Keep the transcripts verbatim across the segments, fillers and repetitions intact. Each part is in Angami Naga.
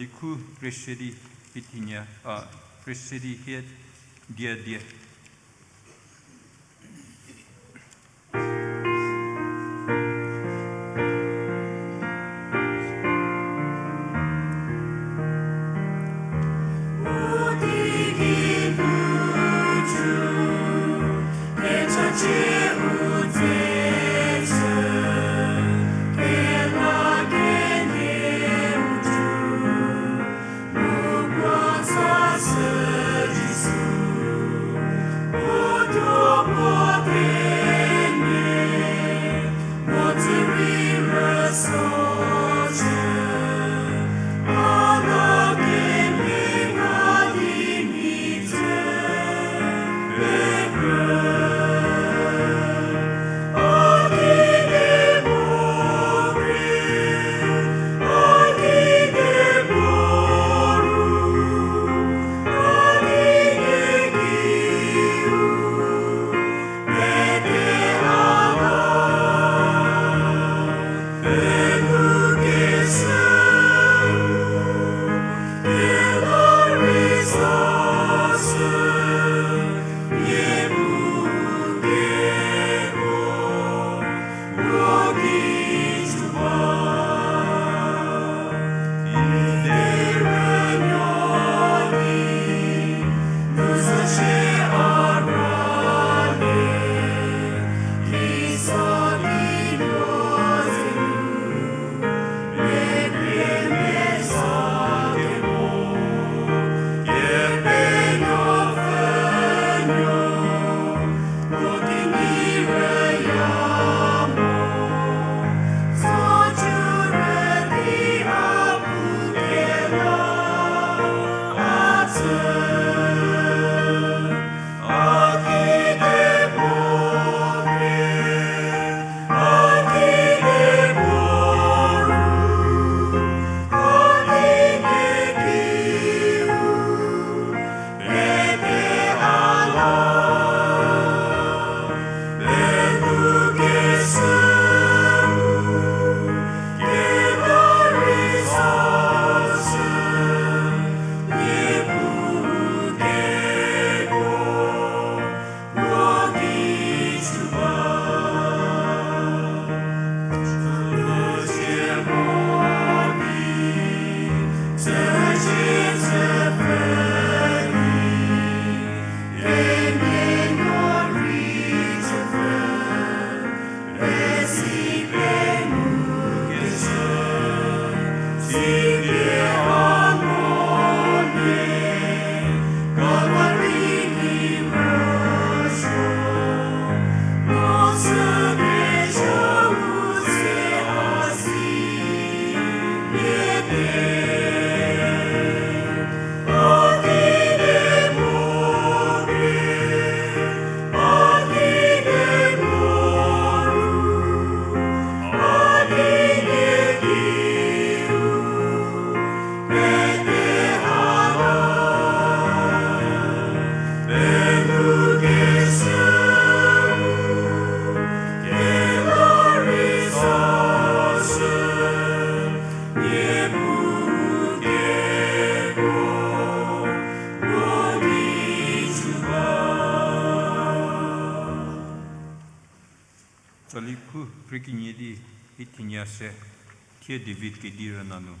Likhu kresedi hie thinya, a, kresedi hie dia die. Tsali khu krie kenie di hie thinya se, thie David kedi rüna nu.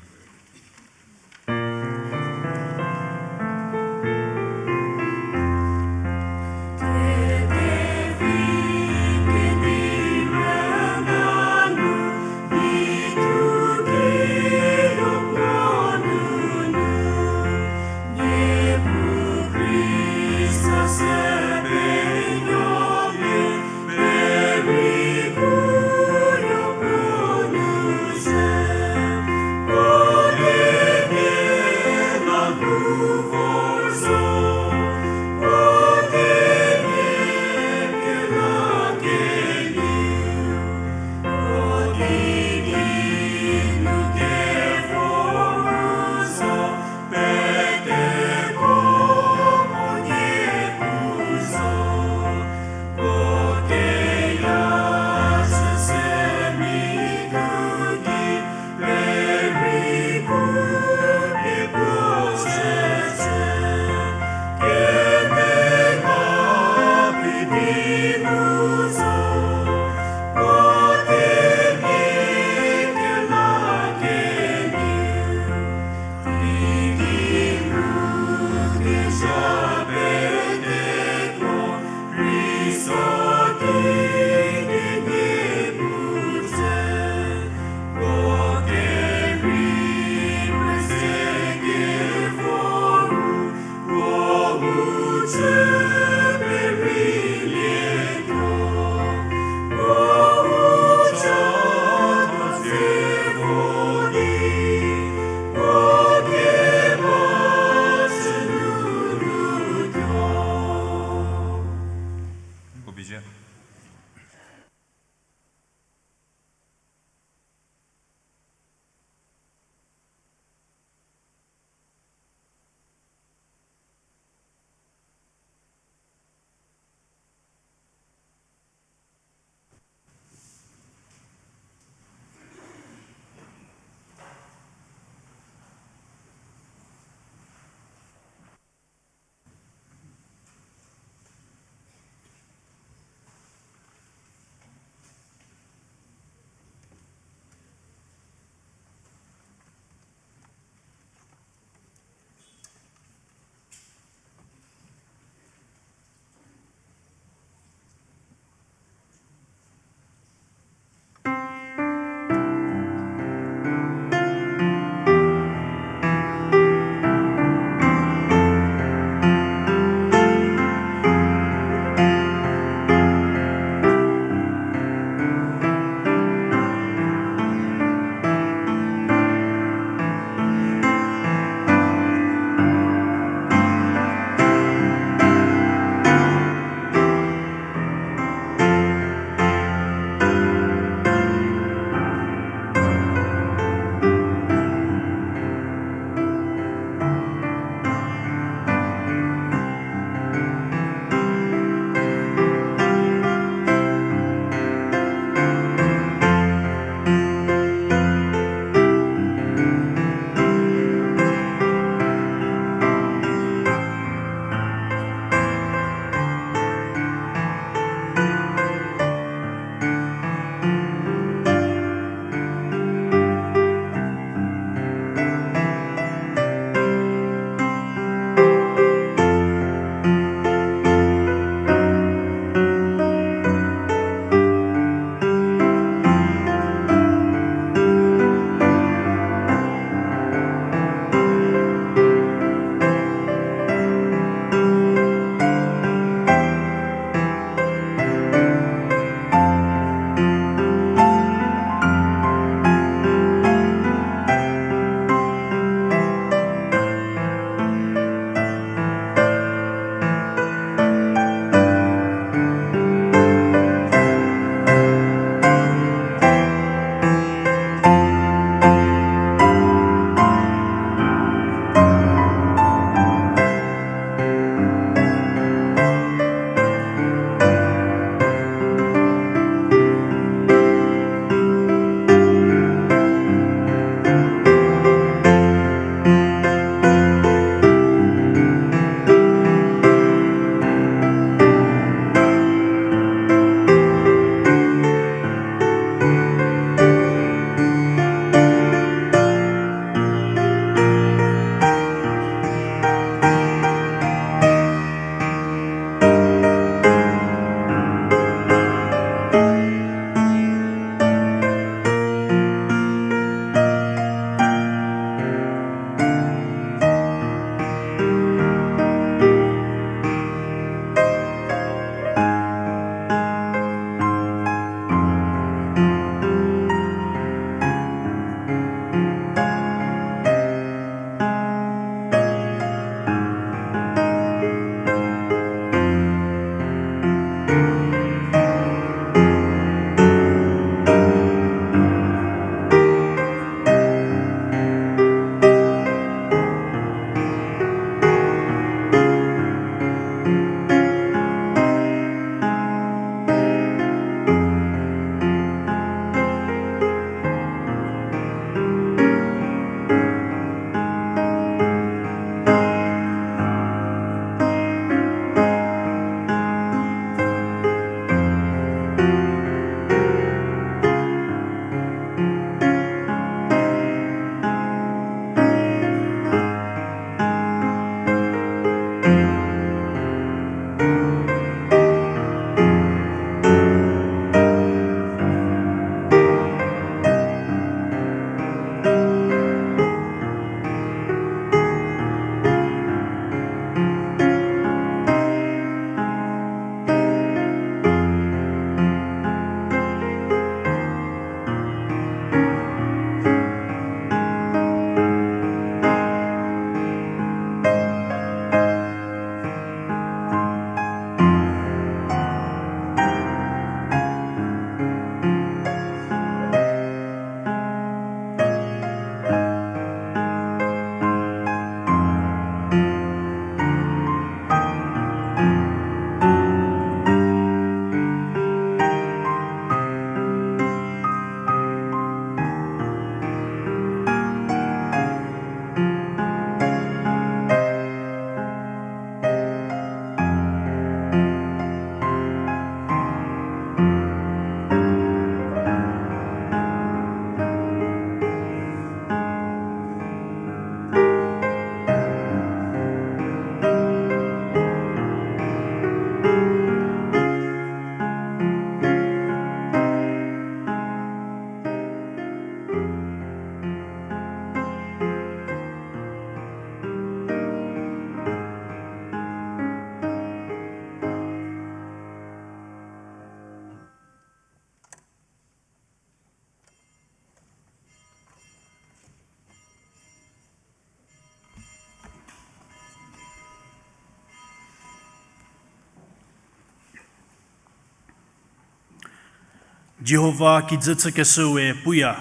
Jihova kijü chükeshüu we puya.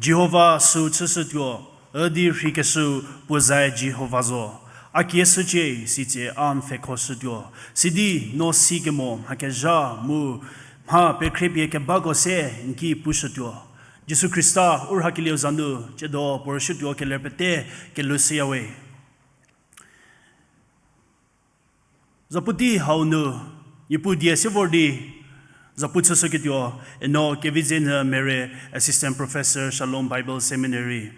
Jihova süu chüshütuo, üdi rheikeshüu puo zae Jihova zo. A kieshücie, sitse a n pfhekhoshütuo. Sidi no sikemo mha kezha mu mha pekhriepie kebako se n ki pushütuo. Jisu Khrista u rhakelieu za nu, tsiedo puo rüshütuo keler pete kelhou shüya we. Zapu tei hau nu, Niepuu die se vor di, zapu chüshüketuo, eno Kevidzenyü Mere, Assistant Professor, Shalom Bible Seminary.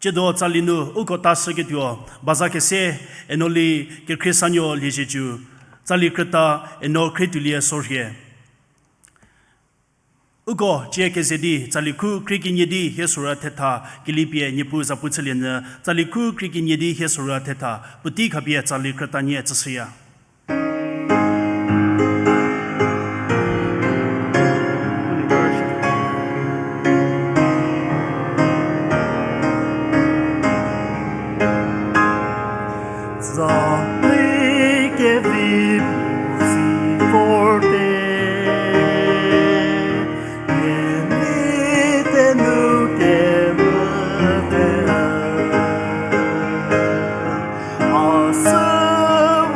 Tsiedo tsali nu uko tashüketuo, baza kese, eno li Kekhrie Sanuo Liezietsu, tsali krüta, eno Khrietuolie Sorhie. Uko cie keze di, tsali khu krie kenie di hie sorou thetha, kelipie Niepuu zapu chülie nyü, tsali khu krie kenie di hie sorou thetha, puotei khapie tsali krüta nie tsüshüya. Tsali kevi puo si vorte, kenie te nu kemvü te, a sü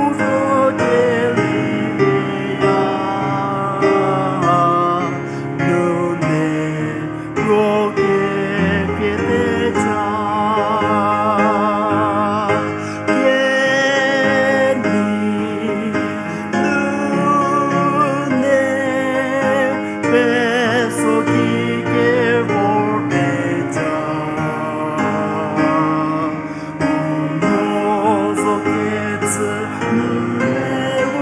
u zo kelieya, nune ro kekrie te ca. Kenie nune peso ki kevor te ca. U mo zo kecü nune u,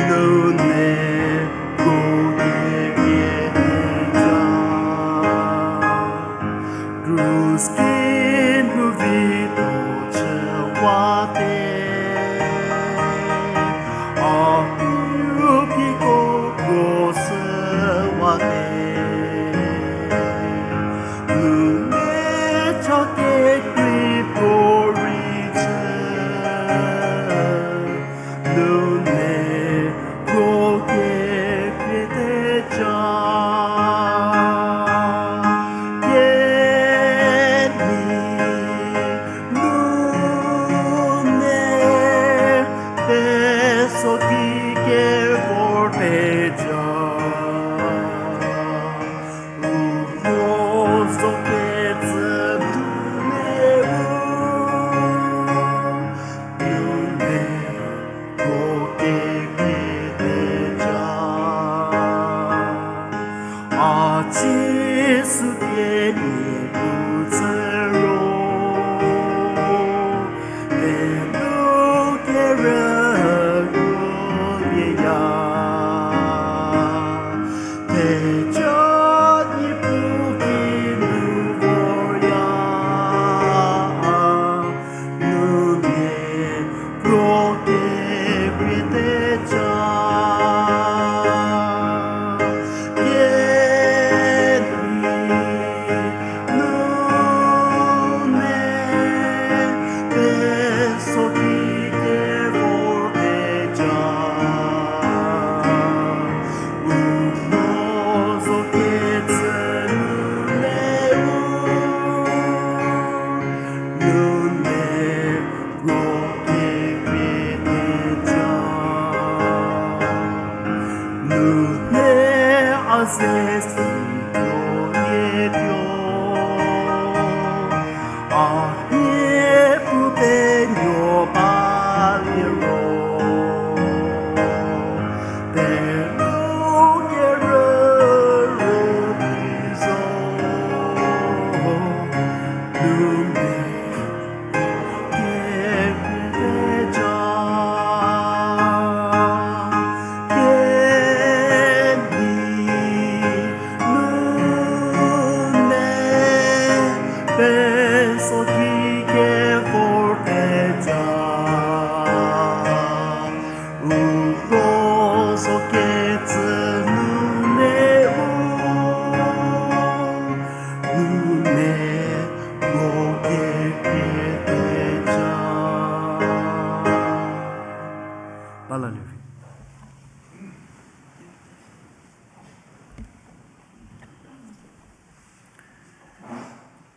nune ro kekrie te ca. Krus ki nu vituo chüwate, a puo kiko kroshüwate, nune cha kekrei puo rei chü, nune ro kekrie te ca. Kenie nune peso ki kevor te ca. U mo zo kecü nune u, nune ro kekrie te ca. A Jisu kenie puo tsü ro, tenu kerükuolieya. Theja Niepuu ki nu vorya, nune ro kekrie te ca. Kenie nu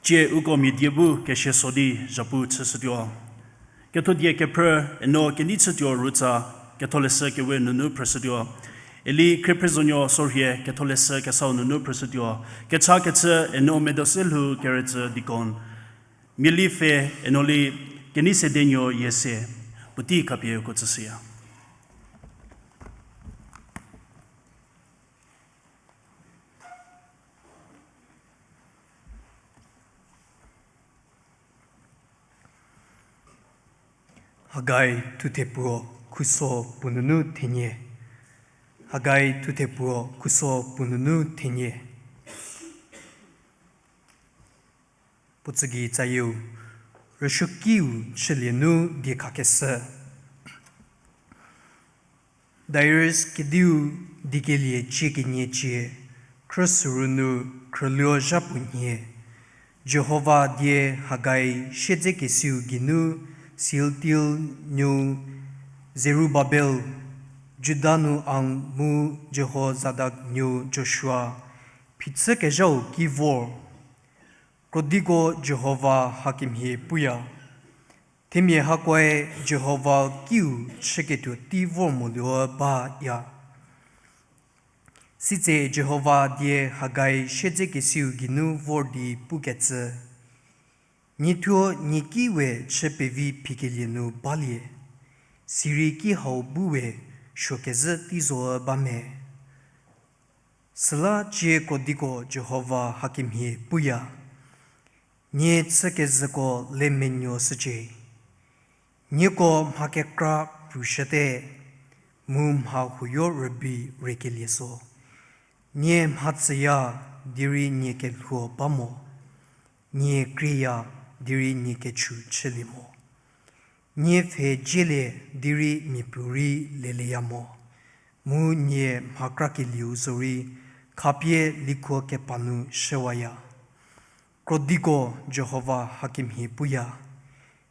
Tsie uko mia die bu kesia so di zhapu chüshütuo. Kethodie kephrü, eno kenei chütuo rütsa, Ketholeshü kewe nunu phrüshütuo. Eli Khriephrüzonuo Sorhie Ketholeshü kesau nunu phrüshütuo. Kecha kechü, eno Medoselhou Keretsü deacon. Miali pfhe, eno li kenei sedenuo yie se, puotei khapie uko tsüshüya. Hagai thuthe puo khuso puo nunu thenie. Hagai thuthe puo khuso puo nunu thenie. Puo tsügei tsayieu, rüsuokiu chülie nu diekhakeshü. Darius kediu dikelie cie kenie cie, khrüsüru nu khrüluo zha puo nhie, Jihova die Hagai siedzekesiu geinu Shealtiel nuo Zerubabel, Juda nuo Ang mu Jihozadak nuo Joshua, phichükezhau ki vor. Krodiko Jihova hakemhie puya. Themia hakoe Jihova kiu chüketuo tei vor moluo baya. Sitse Jihova die Hagai siedzekesiu geinu vor di pukecü, niethuo nie ki we chü pevi phikelie nu balie, sirei ki hau bu we suokezhü tei zo ba me. Süla cie krodiko Jihova hakemhie puya, nie chükezhüko le menuo shücie. Nieko mha kekra prushüte, mu mha huoyo rübei rükelie so. Nie mha tsüya, derei nie kelhuo ba mo. Nie krieya, derei nie kechu chülie mo. Nie pfhe dzielie, derei miapuorei leleya mo. Mu nie mha krakelieu zorei khapie likhuo kepa nu shüwaya. Krodiko Jihova hakemhie puya,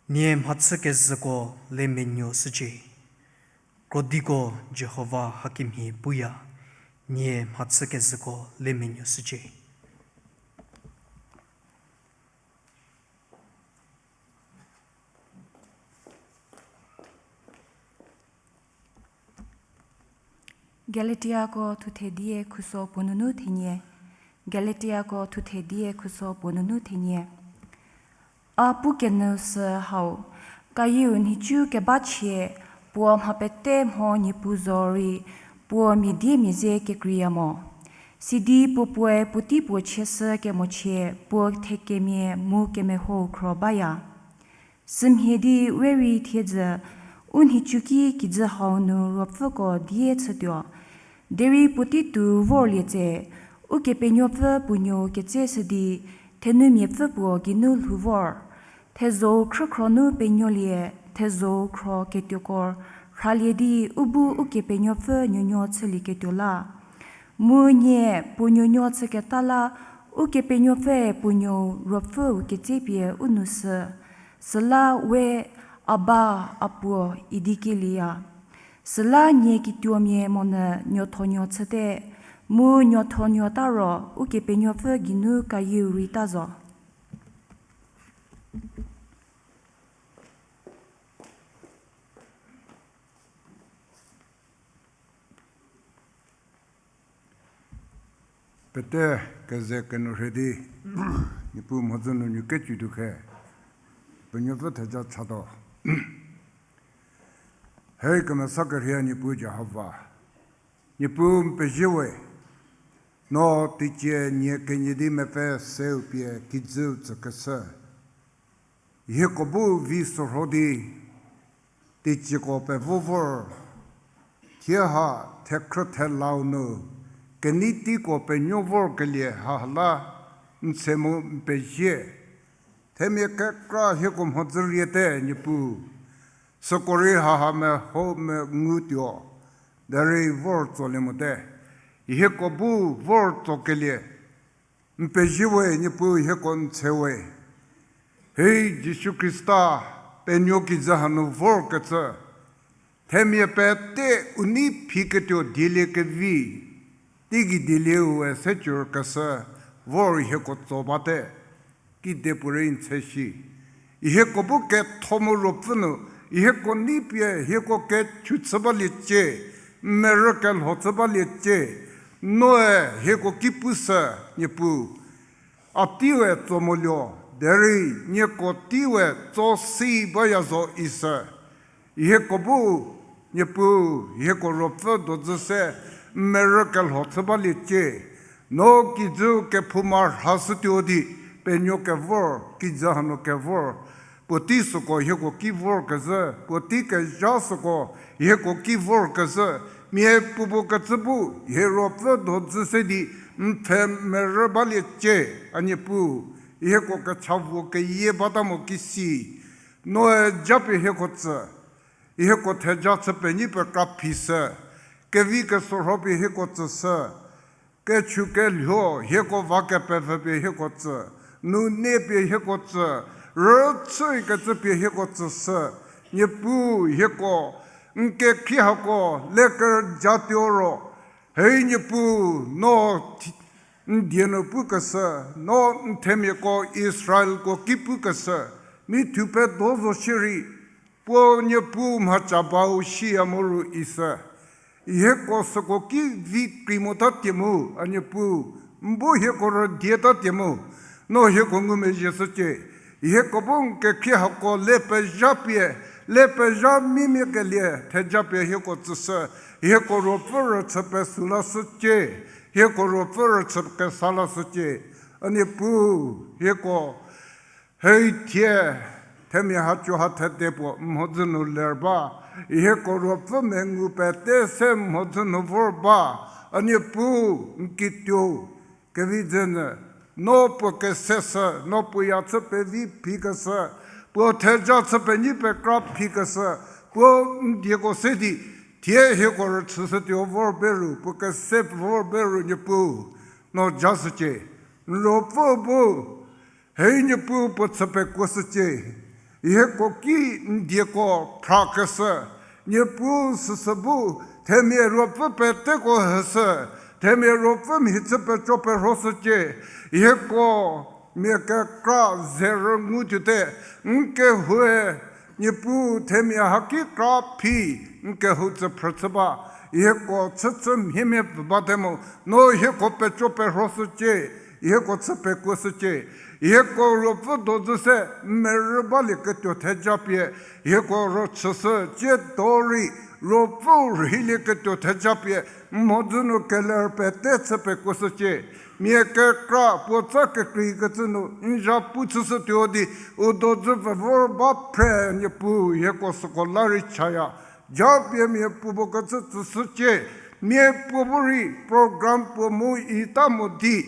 nie mhachükezhüko le menuo shücie. Krodiko Jihova hakemhie puya, nie mhachükezhüko le menuo shücie. Galatiako thuthe die khuso puo nunu thenie. Galatiako thuthe die khuso puo nunu thenie. A pu kenyü sü hau, kayieu nhicu kebachie, puo mha pete mho Niepuu zorei, puo mia die mia ze kekreiya mo. Sidi puo puoe puotei puo chieshü kemochie, puo thekemia mu kemeho khro baya. Sümhie di we rei thiedzü, u nhicuki kijü hau nu ruopfüko die chütuo. Derei puotei tuo vorlie tse, Ukepenuopfü puo nuou ketseshü di, thenumiapfü puo geinu lhou vor. Thezou khrükhro nu penuolie, thezou khro ketuoko rhalie di u bu Ukepenuopfü nuonuo chülieketuo la. Mu nie puo nuonuo chüketa la, Ukepenuopfüe puo nuou ruopfüu ketsepie u nu sü. Süla we, Aba, A puo, idi kielieya. Süla nie kituomia monyü nuothonuo chüte, mu nuothonuo ta ro Ukepenuopfü geinu kayieu rei ta zo. Pete keze kenu rhe di, Niepuu mhodzü nu nu ketuo tuo khe, penuopfü theja chatuo. Hei kemesa kerhei Niepuu Jihova, Niepuu n pezie we, no teicie nie kenie di mepfü seu pie kijüu tsükeshü. Hieko bu vi sorho di, teicieko pevo vor, thie ha thekhrü thelau nu, kenei teiko penuo vorkelie haha la, n se mu n pezie. Themia kekra hieko mhodzü riete Niepuu. Süko rei haha meho mengutuo, derei vor tsolie mote. Hieko bu vor tsokelie, n pezie we Niepuu hieko n tshe we. Hei Jisu Khrista penuo kijü hanu vorkecü, themia pete u nei phiketuo dieliekevi, teigei dielieu we se cürkeshü vor hieko tso bate. ki de puorei n tshe shi. Hieko bu ketho mu ruopfü nu, hieko nei pie, hieko kechu chü baliecie, merü kelho chü baliecie, noe hieko ki pushü, Niepuu. A teiwe tso moluo, derei nieko teiwe tso si baya zo ishü. Hieko bu, Niepuu, hieko ruopfü dozü se, merü kelho chü baliecie. No kijü kephouma rhashütuo di, penuo kevor, kijü hanu kevor. Puotei süko hieko ki vorkezhü, puotei kezha süko hieko ki vorkezhü, mia puopuo kecü bu, hie ruopfü dozü se di, n pfhe merü baliecie, a Niepuu, hieko kecha vo keyie bata mo kisi. Noe japie hieko tsü, hieko theja chü penyi pekra phishü, kevi kesorho pie hieko tsüshü, kechu kelho hieko va kepevü pie hieko tsü, nune pie hieko tsü, rüchükecü pie hieko tsüshü, Niepuu hieko, n kekhrie hako le kerüjatuo ro, hei Niepuu, no n die nu pukeshü, no n themiako Israelko ki pukeshü, mi thupedo zo shierei, puo Niepuu mhaca bau shiya mo ru ishü. Hieko süko ki vi krei mota tie mu, a Niepuu, n bu hieko rüdieta tie mu, no hieko ngumezhie shücie. Hieko bu n kekhrie hako le pezha pie, le pezha mimia kelie theja pie hieko tsüshü, hieko ruopfü rüchü pesü lashücie, hieko ruopfü rüchü kesa lashücie. A Niepuu, hieko hei thie, themia haco ha thede puo n mhodzü nu ler ba, hieko ruopfü mengu pete se n mhodzü nu vor ba, a Niepuu n kituo, kevi dze nyü, no puo keseshü, no puo ya chü pevi phikeshü, puo theja chü penyi pekra phikeshü, puo n dieko se di, thie hieko rüchüshütuo vor be ru, puo kese vor be ru Niepuu, no jashücie, n ruopfü bu, hei Niepuu puo chü pekuoshücie, hieko ki n dieko phrakeshü, Niepuu süsü bu, themia ruopfü peteko heshü, themia ruopfü mhie chü peco perhoshücie, hieko mia kekra ze rüngu tuote, n kehoue, Niepuu themia haki kra phi, n kehou tsü phrü chü ba, hieko chüchü mhiemia pfü bate mu, no hieko peco perhoshücie, hieko chü pekuoshücie, hieko ruopfü dozü se merü balieketuo theja pie, hieko rüchüshü, tsiedo rei ruopfüu rhilieketuo theja pie, n mhodzü nu keler pete chü pekuoshücie, mia kekra puotsa kekreikecü nu n zhapu chüshütuo di, u dozü pfü vor ba phre Niepuu hieko süko la rei chaya, japie mia puopuo kecü tsüshücie, mia puo bu rei program puo mu ita mo di,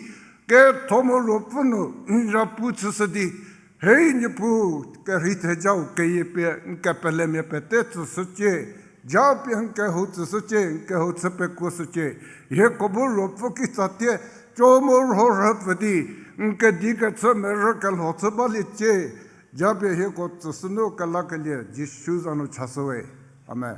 ketho mu ruopfü nu n zhapu chüshü di, hei Niepuu kerhei thejau keyie pie n kepelemia pete tsüshücie, japie n kehou tsüshücie, n kehou chü pekuoshücie, hieko bu ruopfü kitsatie, co mu rho rhüpfü di, n kedi kechü merü kelho chü baliecie, japie hieko tsüshünu kelakelie Jisu za nu chashüwe. Amen.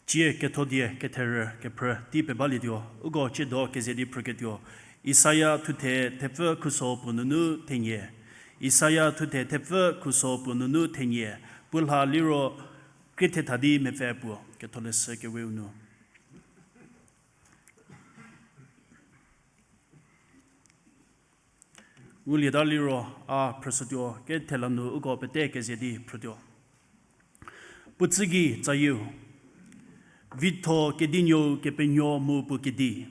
Cie kethodie ketherü kephrü tei pebalietuo, uko tsiedo keze di phrüketuo. Isaia thuthe thepfü khuso puo nunu thenie. Isaia thuthe thepfü khuso puo nunu thenie. Puo lha liro krie thetha di mepfü puo, ketholeshü keweu nu. Ngulieta liro a phrüshütuo, kethela nu uko pete keze di phrütuo. Puo tsügei tsayieu, vitho kedinuou kepenuo mu puo kedi.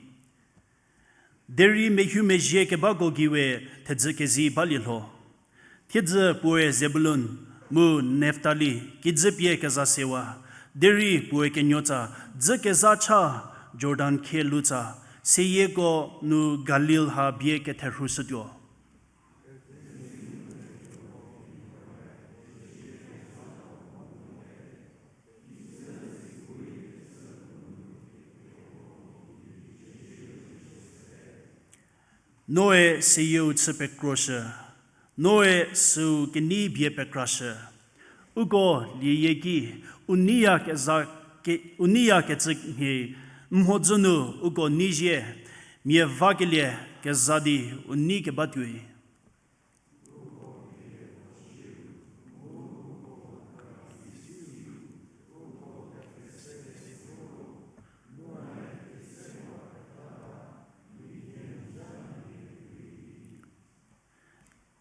Derei mehumezhie kebako gei we thedzü kezi balie lho. Thiedzü puoe Zebulun mu Neftali kijü pie keza sewa, derei puoe kenuotsa dzü kezha cha Jordan khie lutsa, seyieko nu Galil ha bie ketherhushütuo. Noe seyieu chü pekroshü, noe süu kenei bie pekrashü. Uko lieyie ki, u neiya keza ke-, u neiya kecü mhie, mhodzü nu uko neizie, mia vakelie keza di u nei kebatuoi.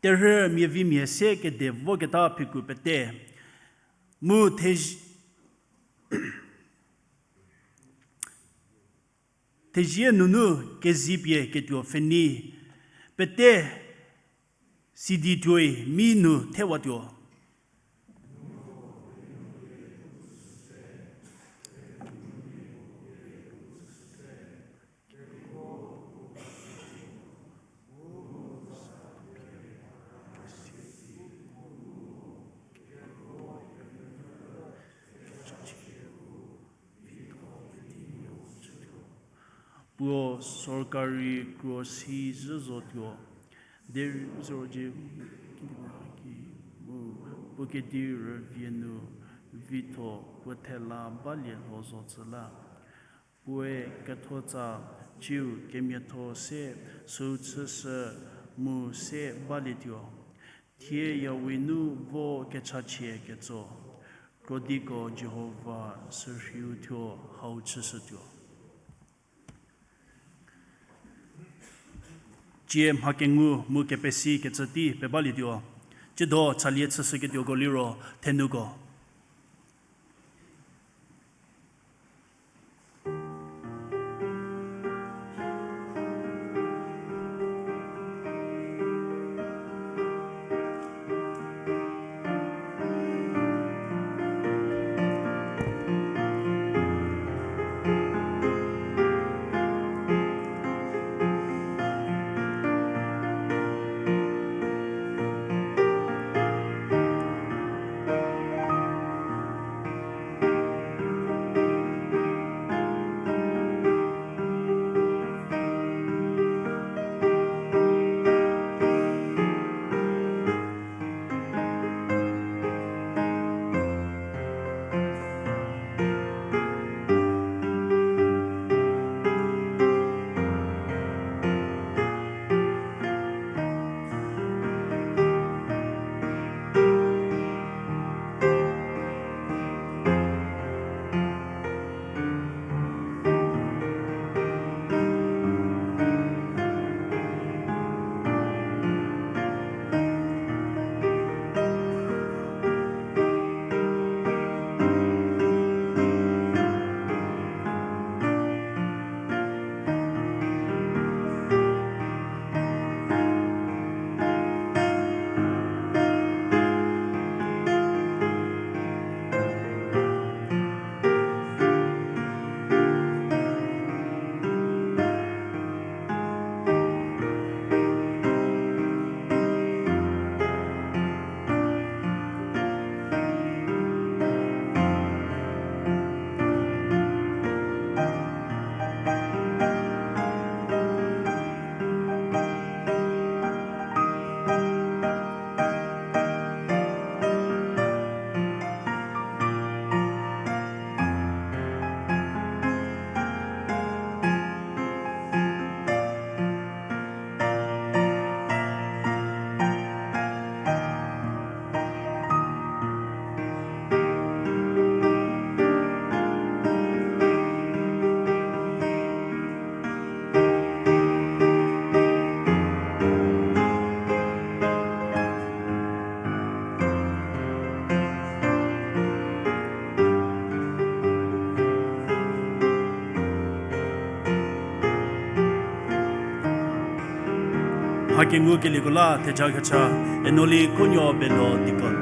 Terhü miavimia se kede voketa phiku pete, mu thezi-, thezie nunu kezipie ketuo pfhenei pete sidi tuoi mi nu thewatuo. Puo sorkari kro si zhü zotuo, derei zorje ki mu puo kedi rüvie nu vitho puo thela balie lho zo tsü la. Puoe kethotsa ciu kemiatho se süu chüshü mu se balietuo. Thie yawi nu vo kechachie ketso, krodiko Jihova sürhiu thuo hau chüshütuo. Cie mha kengu mu kepesi kecü tei pebalietuo. Tsiedo chalie chüshüketuoko liro thenuko. Mha kengukelieko la theja kecha, Enoli Konuo Belho deacon.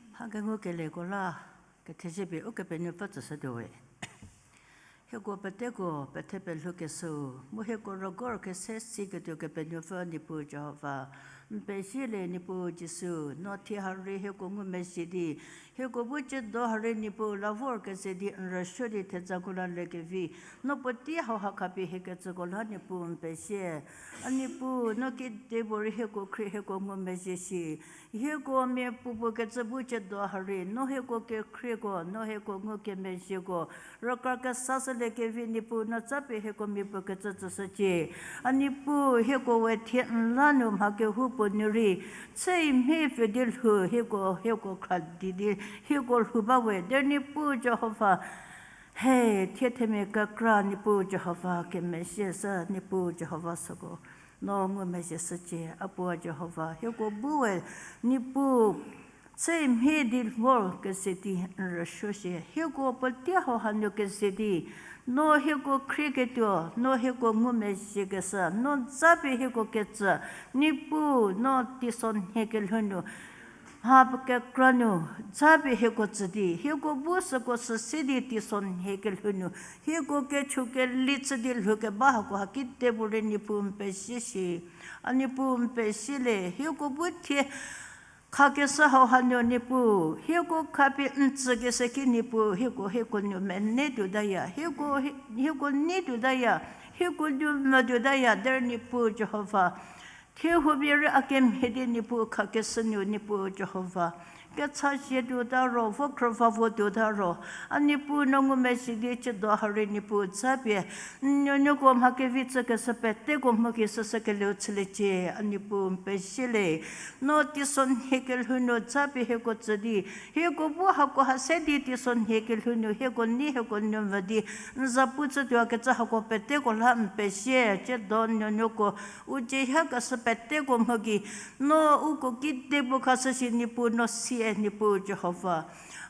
Mha kengukelieko la, kethezie pie Ukepenuopfü tsüshütuo we. Hieko peteko pethe pelhoukeshüu, mu hieko rügor kese siketuo Kepenuopfü Niepuu Jihova, n pezilie Niepuu Jisu, no thie ha rei hieko ngumezhie di, hieko bu ciedo ha rei Niepuu la vorkeze di n rüsuo di theja ngu la lekevi, no puotei hauha khapie hiekecüko la Niepuu n pezie. A Niepuu, no kedipuorei hieko khrie hieko ngumezhie shi. Hieko mia puopuo kecü bu ciedo ha rei, no hieko kekhrieko, no hieko ngukemezhieko, rükra kesa shülie kevi Niepuu no japie hieko mia puo kecü tsüshücie. A Niepuu, hieko we thie n la nu mha kehoupuo nu rei, chü mhie pfü di lhou, hieko, hieko khra di di, hieko lhou ba we, derei Niepuu Jihova, he, thie themia kekra Niepuu Jihova kemezhie shü Niepuu Jihova süko no ngumezhie shücie, a puo Jihova, hieko bu we Niepuu, chü mhie di vorkeze di n rüsuo shie, hieko puotei hauha nu keze di, no hieko khrieketuo, no hieko ngumezhiekeshü, no japie hieko ketsü, Niepuu, no teisonhie kelhou nu, mha kekra nu, japie hieko tsü di, hieko bu süko süse di teisonhie kelhou nu, hieko kechu keli chü di lhoukeba hakoha kedipuorei Niepuu n pezie shi. A Niepuu n pezie le, hieko bu thie khakeshü hauha nu Niepuu, hieko khapie n tsükeshü ki Niepuu, hieko, hieko nu mene tuotaya, hieko, hieko nei tuotaya, hieko nu mvü tuotaya, derei Niepuu Jihova, thie hupie rei a kemhie di Niepuu khakeshü nu Niepuu Jihova, kecha zie tuota ro, vo khrüva vo tuota ro, a Niepuu no ngumezhie di ciedo ha rei Niepuu japie, n nuonuoko mha kevi tsükeshü peteko mho gei süsü keleu chüliecie, a Niepuu n pezie le, no teisonhie kelhou nu japie hieko tsü di, hieko bu hakoha se di teisonhie kelhou nu hieko nei hieko nu mvü di, n zapu chütuo kecü hako peteko la n pezie, ciedo nuonuoko, u dzie ha keshü peteko mho gei, no uko kedipuo khashü shi Niepuu no sie Niepuu Jihova.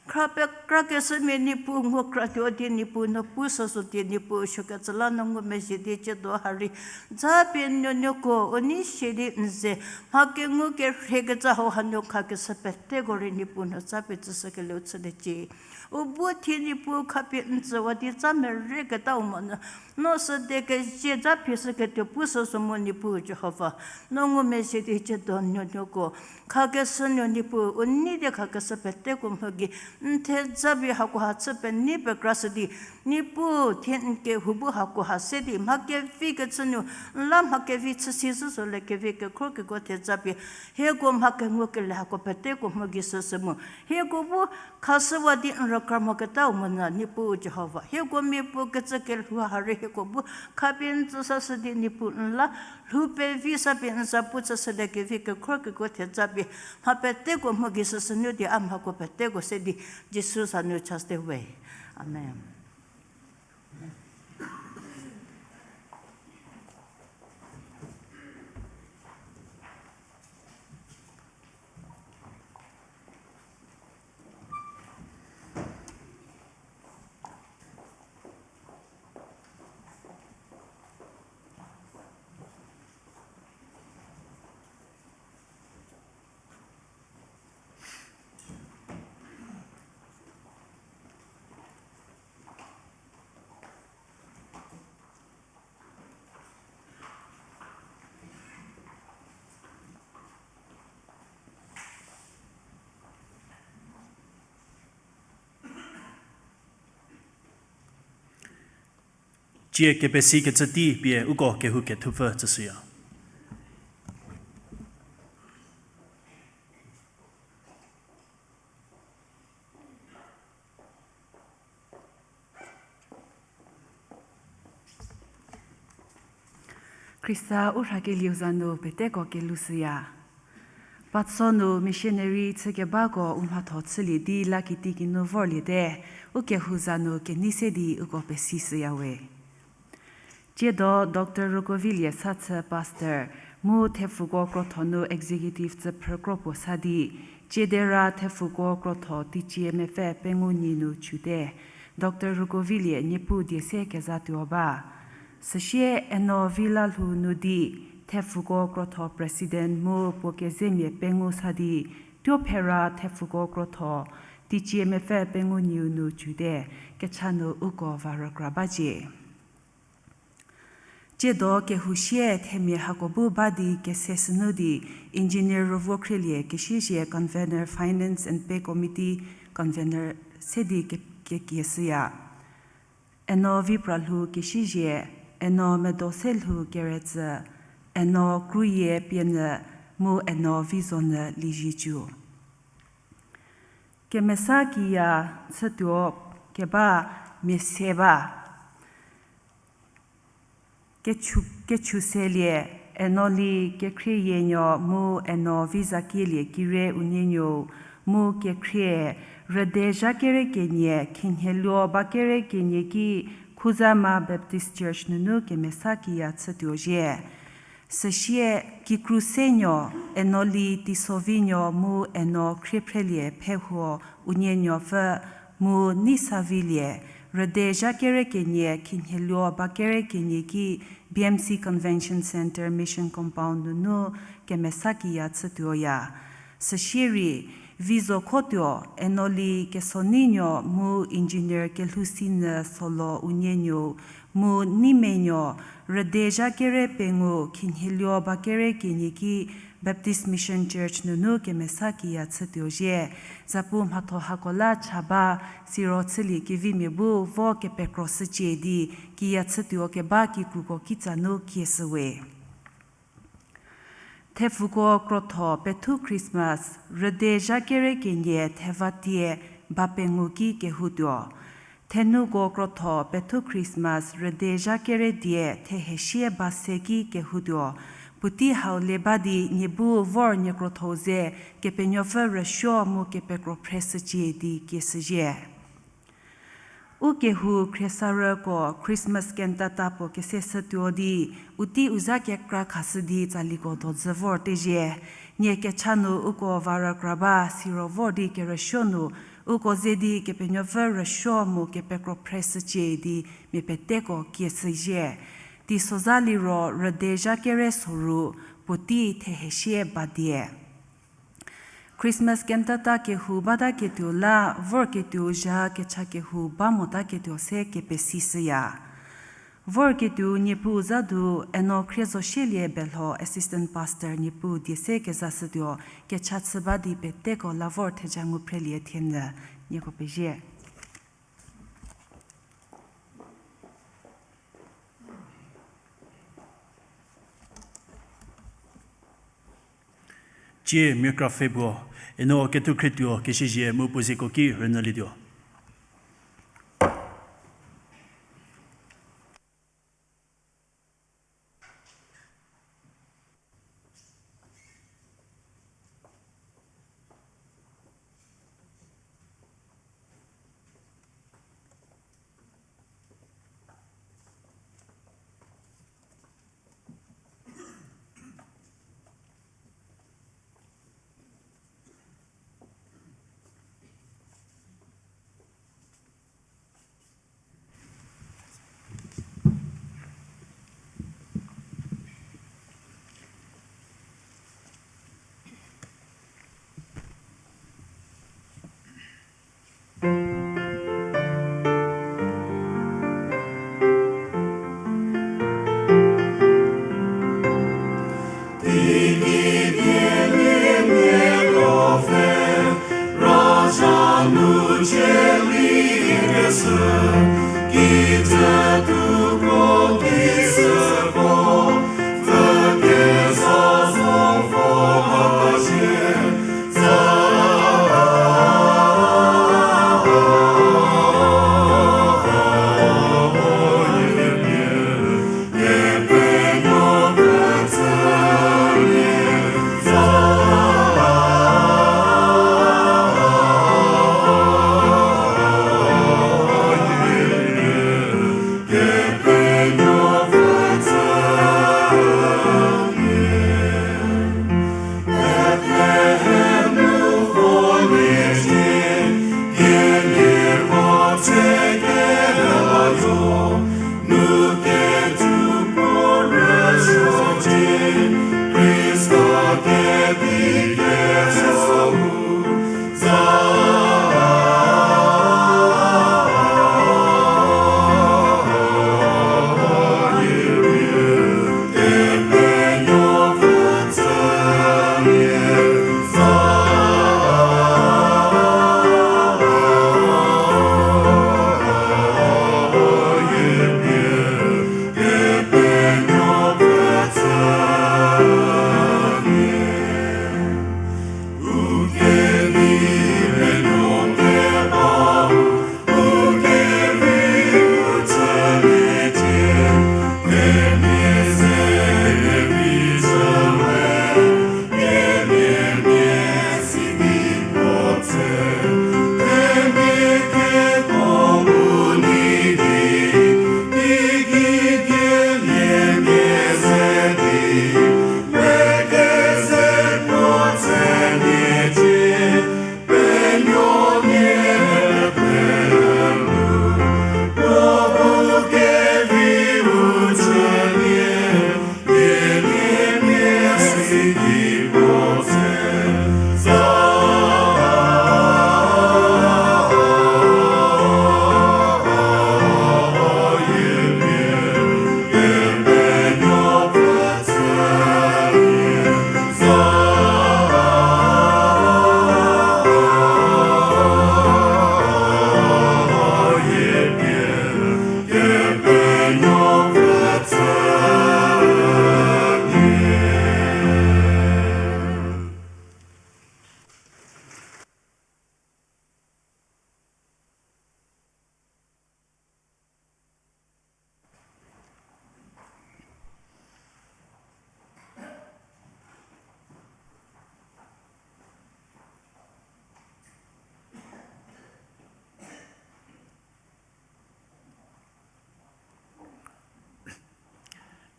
Khra pekrakeshümia Niepuu ngu kratuo di Niepuu no pu süsü di Niepuu sükecü la no ngumezhie di ciedo ha rei, japie n nuonuoko u nei sie di n ze, mha kengu kerhie kecü hauha nu khakeshü peteko rei Niepuu no japie tsüshü keleu chüliecie. U bu thie Niepuu khapie n tsüwa di tsa merei ketau monyü, no süde kezie japie shüketuo pu süsü mu Niepuu Jihova, no ngumezhie di ciedo nuonuoko, khakeshü nu Niepuu u nei di khakeshü peteko mho gei, n theja pie hakoha chü penei pekrashü di, Niepuu thie n kehou bu hakoha se di mha kevi kechü nu, n la mha kevi chü si süsü le kevi kekhro keko theja pie, hieko mha kengu kele hako peteko mho gei süsü mu, hieko bu khashüwa di n rükra mo ketau monyü Niepuu Jihova, hieko mia puo kecü kelhou ha rei hieko bu khapie n tsü sashü di Niepuu n la lhou pevi sa pie n zapu chüshülie kevi kekhro keko theja pie, mha peteko mho gei süsü nu di a mhako peteko se di Jisu za nu chaste we. Amen. Tsie kepesi kecü tei pie uko kehou kethupfü tsüshüya. Khrista u rhakelieu za nu peteko kelushüya. Patso nu missionary chükebako u mhatho chülie di la kiti kinu vorliete, u kehou za nu kenei se di uko pesishüyawe. Tsiedo Doctor Rokovilie Sachü pastor, mu thepfuko krotho nu executive tsüphrü kro puo sa di, tsiedera thepfuko krotho teicie mepfü pengou nyi nu chüte, Doctor Rokovilie Niepuu die se kezatuo ba. Süsie Eno Villa lhou nu di, thepfuko krotho president mu puo kezemia pengou sa di, tuo phera thepfuko krotho teicie mepfü pengou nyiu nu chüte, kecha nu uko va rükra bacie. Tsiedo kehou sie themia hako bu ba di kese sünu di, Engineer Rüvokhrielie Kesiezie convener, Finance and Pay Committee convener se di ke-, kekieshüya. Eno Vipralhou Kesiezie, Eno Medoselhou Keretsü, Eno Kruyie Pienyü, mu Eno Vizonyü Liezietsu. Kemesa kiya chütuo keba mia se ba. Kechu-, kechuselie, Eno Li Kekhrieyinuo mu Eno Vizakielie Kire unienuo, mu kekhrie, rüde zha kere kenie, khinhieluo ba kere kenie ki, Khuzama Baptist Church nunu kemesa kiya chütuo zhie. Süsie, kikru senuo, Eno Li Teisovinuo mu Eno Khriephrelie Phehuo unienuopfü, mu Neisavilie, rüde zha kere kenie, khinhieluo ba kere kenie ki, B M C Convention Centre Mission Compound nunu kemesa kiya chütuoya. Süsie rei, Vizokhotuo, Eno Li Kesoninuo mu Engineer Kelhousinyü Solo unienuo, mu Neimenuo, rüde zha kere pengou, khinhieluo ba kere kenie ki, Baptist Mission Church nunu kemesa kiya chütuo zhie. Zapu mhatho hako la cha ba, siro chülie kevimia bu vo kepekro shücie di, kiya chütuo keba kikruko kitsa nu kieshüwe. Thepfuko krotho pethu Christmas, rüde zha kere kenie thevatie ba pengou ki kehoutuo. Thenuko krotho pethu Christmas, rüde zha kere die thehesie ba se ki kehoutuo. Puotei hau le ba di nie bu vor nie krotho ze, Kepenuopfü rüsuo mu kepekro phreshücie di kieshüzhie. U kehou khriesarüko Christmas cantata puo kese shütuo di, u tei u za kekra khashü di tsaliko dozü vor tezhie. Nie kecha nu uko va rükra ba, siro vor di kerüsuo nu, uko ze di Kepenuopfü rüsuo mu kepekro phreshücie di mia peteko kieshüzhie. Teisozha liro rüde zha kere soru, puotei thehesie ba die. Christmas cantata kehou bataketuo la, vorketuo zha kecha kehou ba motaketuo se kepesishüya. Vorketuo Niepuu za du, Eno Khriezosielie Belho Assistant Pastor Niepuu die se kezashütuo, kecha chü ba di peteko la vor theja ngu phrelie thienyü, nieko pezie. Tsie mia kra pfhe puo, Eno Kethukhretuo Kesiezie mu puo zeko ki rünyülietuo.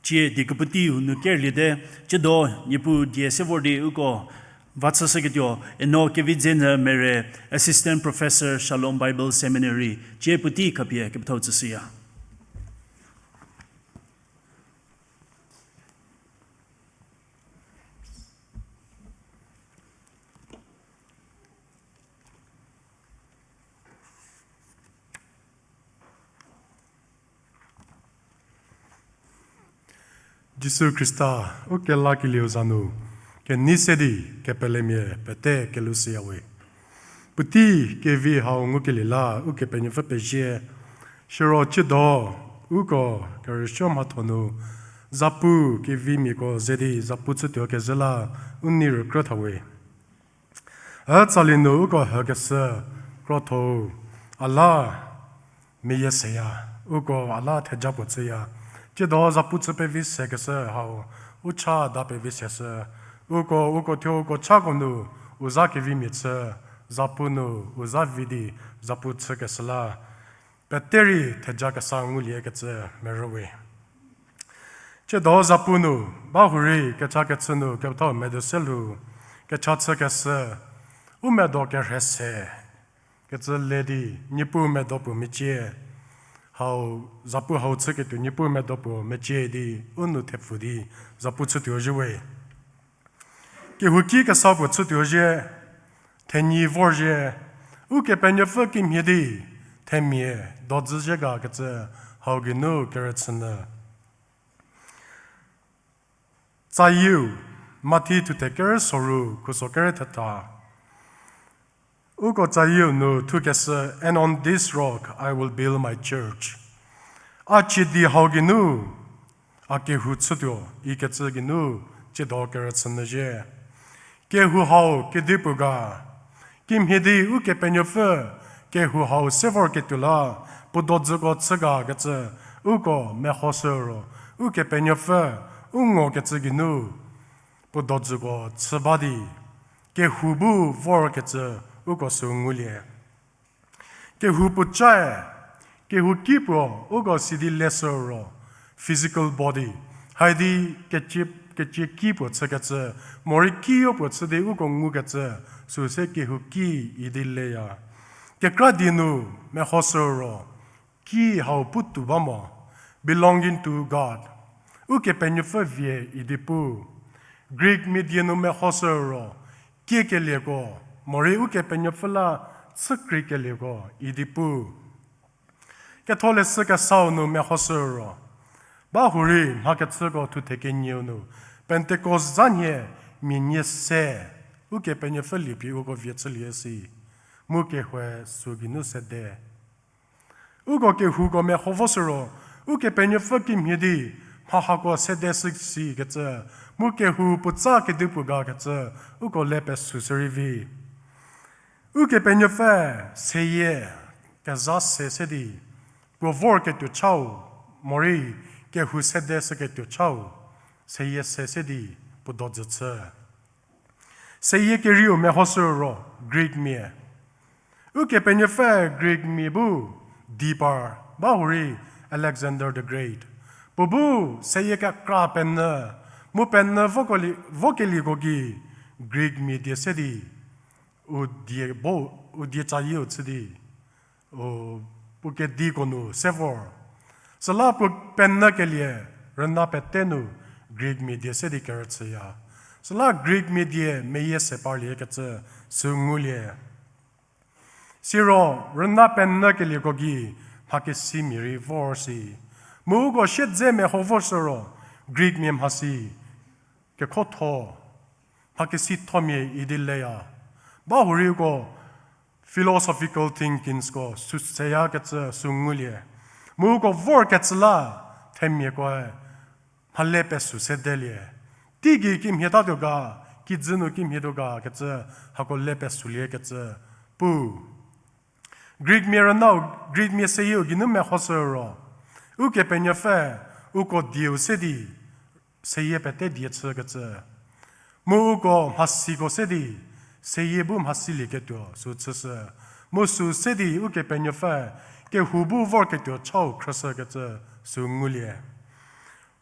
Cie die kepuotei u nu kerlie te, tsiedo Niepuu die se vor di uko va chüshüketuo, eno Kevidzenyü Mere, Assistant Professor, Shalom Bible Seminary, cie puotei khapie kepethau tsüshüya. Jisu Khrista, u kelakelieu za nu, kenei se di kepelemia pete kelushüyawe. Puotei kevi hau ngukelie la Ukepenuopfü pezie, siro tsiedo uko kerüsuo mhatho nu zapu kevimiako ze di zapu chütuo kezhü la u nei rükrü thawe. Ütsali nu uko hükeshü krotho-u a la meyie seya, uko a la theja puo chüya. Tsiedo zapu chü pevi sekeshü hau u cha da pevi seshü. Uko, uko thuo uko chako nu u za kevimia chü, zapu nu u za vi di zapu chükeshü la pete rei theja kesa nguliekecü merüwe. Tsiedo zapu nu, ba hurei kecha kechü nu kepethau medo se lhou, kecha chükeshü, u medo kerhei se kecü le di, Niepuu medo puo mecie, hau, zapu hau chüketuo Niepuu medo puo mecie di, u nou thepfu di, zapu chütuo zhie we. Kehouki kesa puo chütuo zhie, thenyi vorzhie, Ukepenuopfü kimhie di, themia, dodzü zhie ga kecü, hau geinu kerüchünyü. Tsayieu, Mathi thuthe kerü soru, khuso kerü thetha. Uko tsayieu nu thukeshü, And on this rock I will build my church. A cie di hau geinu, a kehou chütuo, ikecü geinu, tsiedo kerüchünyü zhie. Kehou hau kedipuo ga, kimhie di Ukepenuopfü, kehou hau se vorketuo la, puo dodzüko chü ga kecü, uko mehoshü ro, Ukepenuopfü, u ngokecü geinu, puo dodzüko chü ba di, kehou bu vorkecü, uko sü ngulie. Kehou puocae, kehouki puo uko sidi leshü ro, physical body, haidi kecie, kecie ki puo chükecü, morei kiyo puo chü di uko ngukecü, süu se kehouki idi leya. Kekra die nu mehoshü ro, ki hau putuo ba mo, belonging to God. Ukepenuopfü vie idi pu. Greek mia die nu mehoshü ro, kiekelieko, morei Ukepenuopfü la chükreikelieko idi pu. Ketholeshü Kesau nu mehoshü ro, bahurei mhakechüko thuthe kenieu nu, Pentecost zanhie mia nie se, Ukepenuopfü liepie uko vie chülie si, mu kehoue süu geinu sede. Uko kehouko meho voshü ro, Ukepenuopfü kimhie di mha hako sedeshü sikecü, mu kehou puotsa kedipuo gakecü, uko le pesüshü rei vi. Ukepenuopfü seyie kezha se se di puo vorketuo chau, morei kehou sedeshüketuo chau, seyie se se di puo dojü chü. Seyie kerieu mehoshü ro, Greek mia. Ukepenuopfü Greek mia bu di par, bahurei Alexander the Great. Puo bu seyie kekra penyü, mu penyü vokelie-, vokelieko gei Greek mia die se di, u die bo, u die cayieu chü di, u, puo kediko nu se vor. Süla puo penyükelie rüna pete nu Greek mia die se di kerüchüya. Süla Greek mia die meyie se parliekecü süu ngulie. Siro rüna penyükelieko gei mhakesimia rei vor si. Mu uko siedze meho voshü ro Greek mia mhasi kekhotho, mhakesithomia idi leya. Bahurei uko philosophical thinkingsko süu seyakecü süu ngulie. Mu uko vorkecü la themiakoe mhale pesü sedelie. Teigei kimhie tatuo ga, kijü nu kimhie tuo ga kecü, hako le pesüliekecü pu. Greek mia rünau, Greek mia seyieu geinu mehoshü ro, Ukepenuopfü uko dieu se di seyie pete die chükecü. Mu uko mhasiko se di seyie bu mhasilieketuo süu chüshü. Mu süu se di Ukepenuopfü kehou bu vorketuo chau khrüshükecü süu ngulie.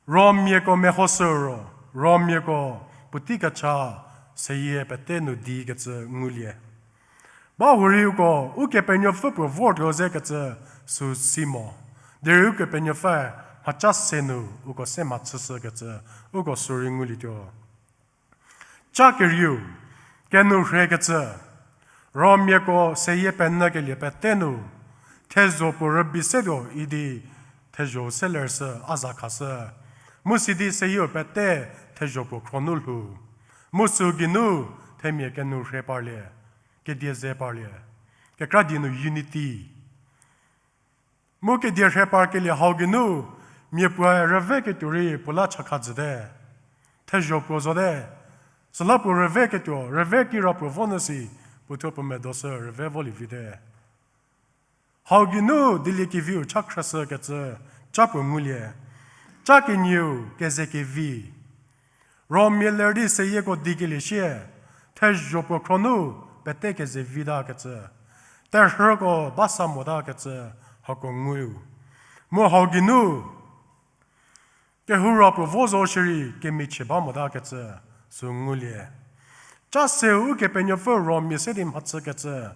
Rommiako mehoshü ro, Rommiako puotei kecha seyie pete nu dikecü ngulie. Bahurei uko Ukepenuopfü puo vortuo zekecü süu si mo. Derei Ukepenuopfü mhaca se nu uko se mhachüshükecü uko süu rei ngulietuo. Ca kerieu, kenou rhekecü, Rommiako seyie penyükelie pete nu, thezho puo rübei setuo idi thezho selershü a za khashü. Mu sidi seyieu pete thezho puo khro nu lhou. Mu süu geinu themia kenou rhe parlie, kedie ze parlie. Kekra die nu unity. Mu kedie rhe parkelie hau geinu, mia puoe rüveketuo rei puo la chakha jüte. Thezho puo zote. Süla puo rüveketuo, rüve kirapuo vo nyü si, puothuo puo medoshü rüve volie vite. Hau geinu dieliekeviu cha khrüshükecü, ca puo ngulie. Ca kenieu kezekevi. Rommia ler di seyieko dikelie sie, thezho puo khro nu pete kezevitakecü, terhüko ba sa motakecü, hako ngu. Mu hau geinu, kehoura puo vo zo shierei kemichie ba motakecü, süu ngulie. Ca seu Ukepenuopfü Rommia se di mhachükecü,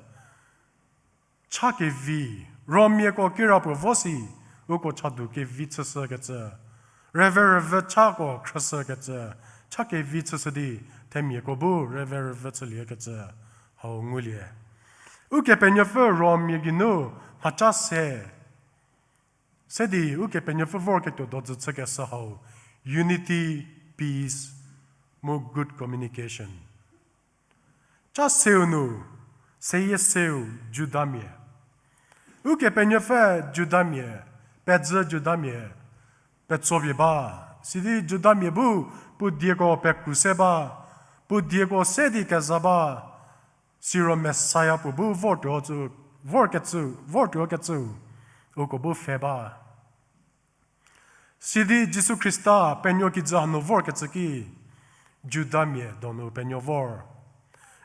cha kevi, Rommiako kirapuo vo si, uko chadu kevi chüshükecü, rüve rüvü chako khrüshükecü, cha kevi chüshü di themiako bu rüve rüvü chüliekecü, hau ngulie. Ukepenuopfü Rommia geinu mhaca se, se di Ukepenuopfü vorketuo dojü chükeshü hau, unity, peace, mu good communication. Ca seu nu, seyie seu Judamia. Ukepenuopfü Judamia, pedzü Judamia, petsopie ba. Sidi Judamia bu puo dieko pekru se ba, puo dieko se di keza ba, siro Messiah puo bu vortuo, vorkecü, vortuokecü, uko bu pfhe ba. Sidi Jisu Khrista penuo kijü hanu vorkecü ki, Judamia donu penuo vor.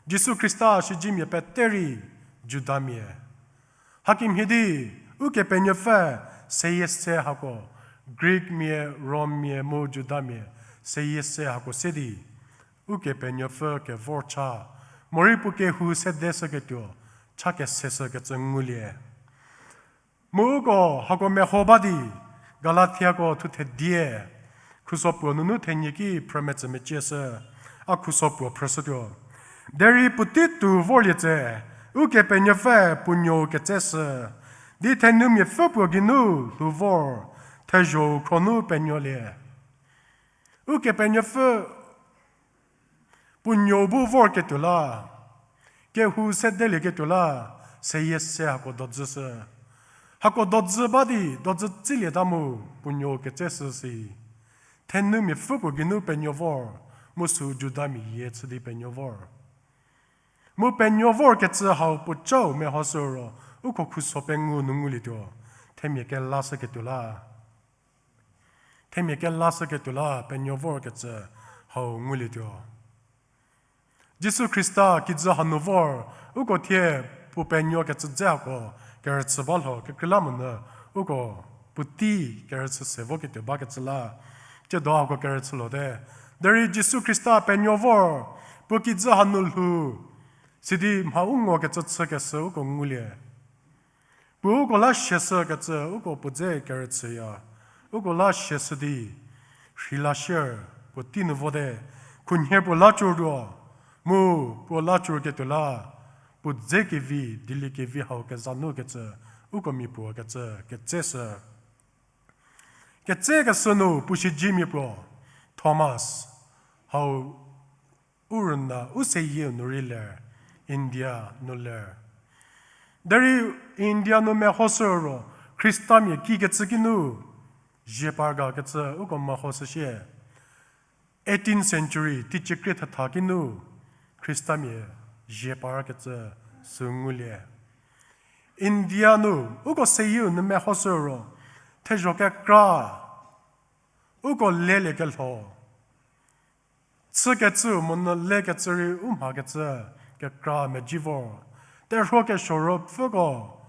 Jisu Khrista shijimia pete rei Judamia. Hakemhie di, Ukepenuopfü seyie se hako, Greek mia, Rom mia mu Judamia, seyie se hako se di, Ukepenuopfü kevor cha, morei puo kehou sedeshüketuo, cha keseshükecü ngulie. Mu uko hako meho ba di, Galatiako thuthe die, khuso puo nunu thenie ki phrü metsü mecieshü, a khuso puo phrüshütuo. Derei puotei tuo vorlie tse, Ukepenuopfü puo nuou ketseshü, di thenumiapfü puo geinu lhou vor, thezho-u khronu penuolie. Ukepenuopfü puo nuou bu vorketuo la, kehou sedelieketuo la, seyie se hako dodzüshü. Hako dodzü ba di, dodzü tsilieta mu puo nuou ketseshü si. Thenumiapfü puo geinu penuo vor, mu sü Judamia yie chü di penuo vor. Mu penuo vorkecü hau puocau mehoshü ro, uko khuso pengou nu ngulietuo, themia kelashüketuo la. Themia kelashüketuo la penuo vorkecü hau ngulietuo. Jisu Khrista kijü hanu vor, uko thie puo penuokecü dze hako kerüchü ba lho kekreilamonyü, uko puotei kerüchü se voketuo bakecü la, tsiedo hako kerüchü lhote. Derei Jisu Khrista penuo vor, puo kijü hanu lhou, sidi mha u ngokecü chükeshü uko ngulie. Puo uko la siashükecü uko puo dze kerüchüya. Uko la siashü di, rheila sier puo tei nu vote, khunhie puo la cütuo, mu puo la cüketuo la, puo dze kevi, dieliekevi hau kezha nukecü, uko mia puo kecü, ketseshü. Ketsekeshü nu puo siedzemia puo, Thomas, hau u rüna u seyieu nu rei ler, India nu ler. Derei India nu mehoshü ro, Khristamia kikecü kinu, zie par gakecü uko mehoshü shie. Eighteenth century, teicie krie thetha kinu, Khristamia zie parkecü sü ngulie. India nu, uko seyieu nu mehoshü ro, thezho kekra, uko leliekelho. Chükecü monyü lekecü rei u mhakecü kekra medzi vor. Terhuo kesuo ruopfüko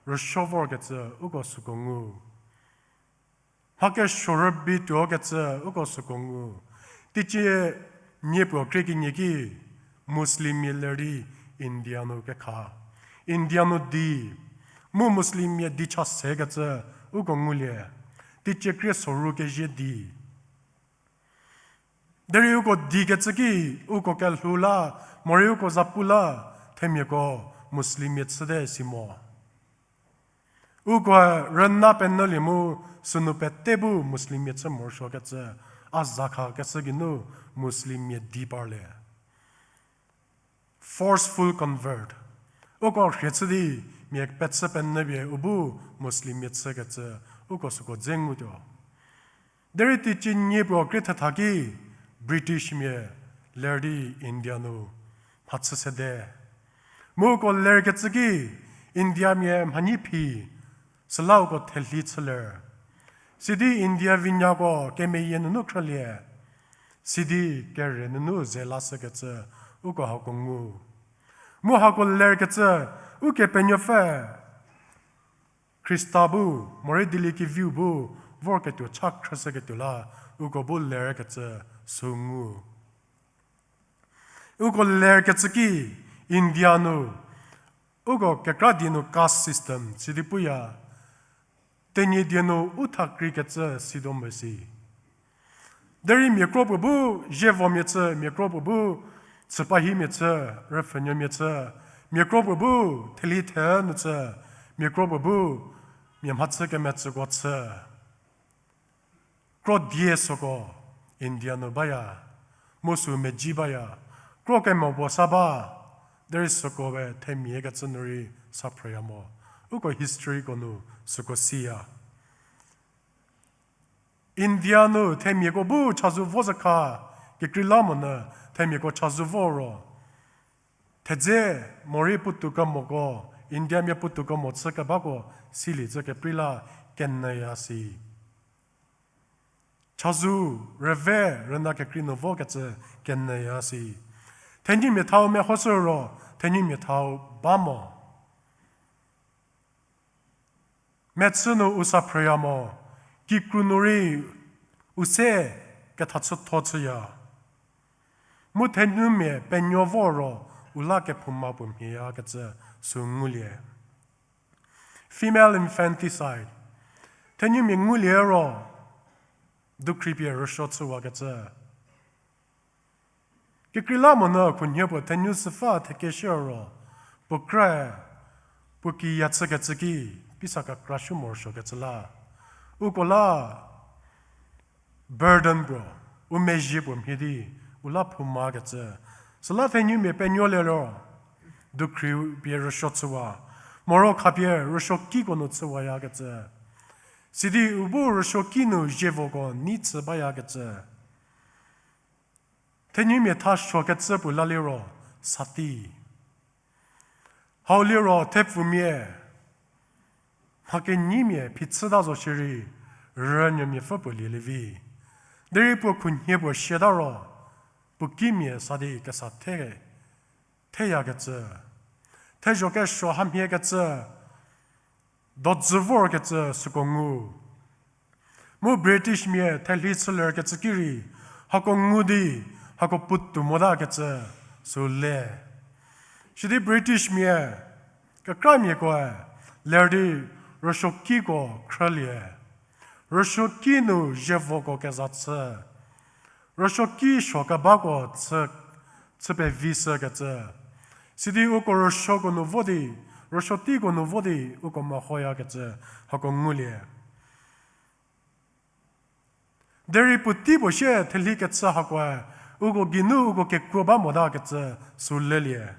rüsuo vorkecü uko süko ngu. Mha kesuo rübei tuokecü uko süko ngu. Teicie nie puo krie kenie ki Muslimmia ler di India nu kekha. India nu di. Mu Muslimmia di cha sekecü uko ngulie. Teicie krie soru kezie di. Derei uko dikecü ki, uko kelhou la, morei uko zapu la, themiako Muslimmia chüte si mo. Uko rüna penyülie mu sünu pete bu Muslimmia chü morosuokecü, a zakhakeshü geinu Muslimmia di parlie. Forceful convert. Uko rhie chü di mia pechü penyüpie u bu Muslimmia chükecü uko süko dze ngutuo. Derei teicie nie puo krie thetha ki Britishmia ler di India nu mhachü sede. Mu uko lerkecü ki Indiamia mhanyi phi, süla uko thelhi chüler. Sidi India vinyako kemeyie nunu khrülie. Sidi kere nunu ze lashükecü uko hako ngu. Mu hako lerkecü Ukepenuopfü Khrista bu, morei dieliekeviu bu, vorketuo cha khrüshüketuo la, uko bu lerkecü sü ngu. Uko lerkecü ki, India nu, uko kekra die nu caste system sidi puya, Tenyidie nu u thakrikecü sido mesi. Derei mia kro puo bu zievomia chü, mia kro puo bu chüpahimia chü, rüpfhünuomia chü, mia kro puo bu theli the nu chü, mia kro puo bu mia mhachü kemetsüko chü. Kro die süko India nu baya, mu sü medzi baya, kro kemo puo sa ba, derei süko we themia kecü nu rei sa phrüya mo. Uko historyko nu süko siya. India nu themiako bu chazou vo zhükha, kekreilamonyü themiako chazou vo ro. Thedze morei puotou kemoko, Indiamia puotou kemo chü kebako silie zhü keprei la kenyüya si. Chazou rüve rüna kekrei nu vokecü kenyüya si. Thenumiathau mehoshü ro, thenumiathau ba mo. Mechü nu u sa phrüya mo, kikru nu rei u se kethachütho chüya. Mu thenumia penuo vo ro u la kephouma puo mhieya kecü sü ngulie. Female infanticide. Thenumia ngulie ro, dukhri pie rüsuo chüwakecü. Kekreilamonyü khunhie puo thenu süpfü thekeshü ro, puo krae, puo kiya chükecü ki, pisa kekra shu morosuokecü la. Uko la burden puo, u mezhie puo mhie di, u la phoumakecü. Süla thenumia penuolie ro, dukhri pie rüsuo chüwa, moro khapie rüsuokiko nu chüwayakecü. Sidi u bu rüsuoki nu zievoko nei chü bayakecü. Thenumia thasuokecü puo la liro, sati. Hau liro thepfumia, mha kenyimia phichüta zo shierei, rünuomiapfü puo lielie vi. Derei puo khunhie puo siata ro, puo kimia sa di kesa the, theyakecü. Thezho kesuo hamhiekecü, dozü vorkecü süko ngu. Mu Britishmia thelhi chülerkecü ki rei, hako ngu di, hako puotou motakecü sü le. Sidi Britishmia, kekramiakoe, ler di rüsuokiko khrülie. Rüsuoki nu zievoko keza chü. Rüsuoki suo kebako chü, chü pevishükecü. Sidi uko rüsuoko nu vo di, rüsuotiko nu vo di uko mehoyakecü, hako ngulie. Derei puotei puo sie thelhi kechü hakoe, uko geinu uko kekuo ba motakecü sü lelie.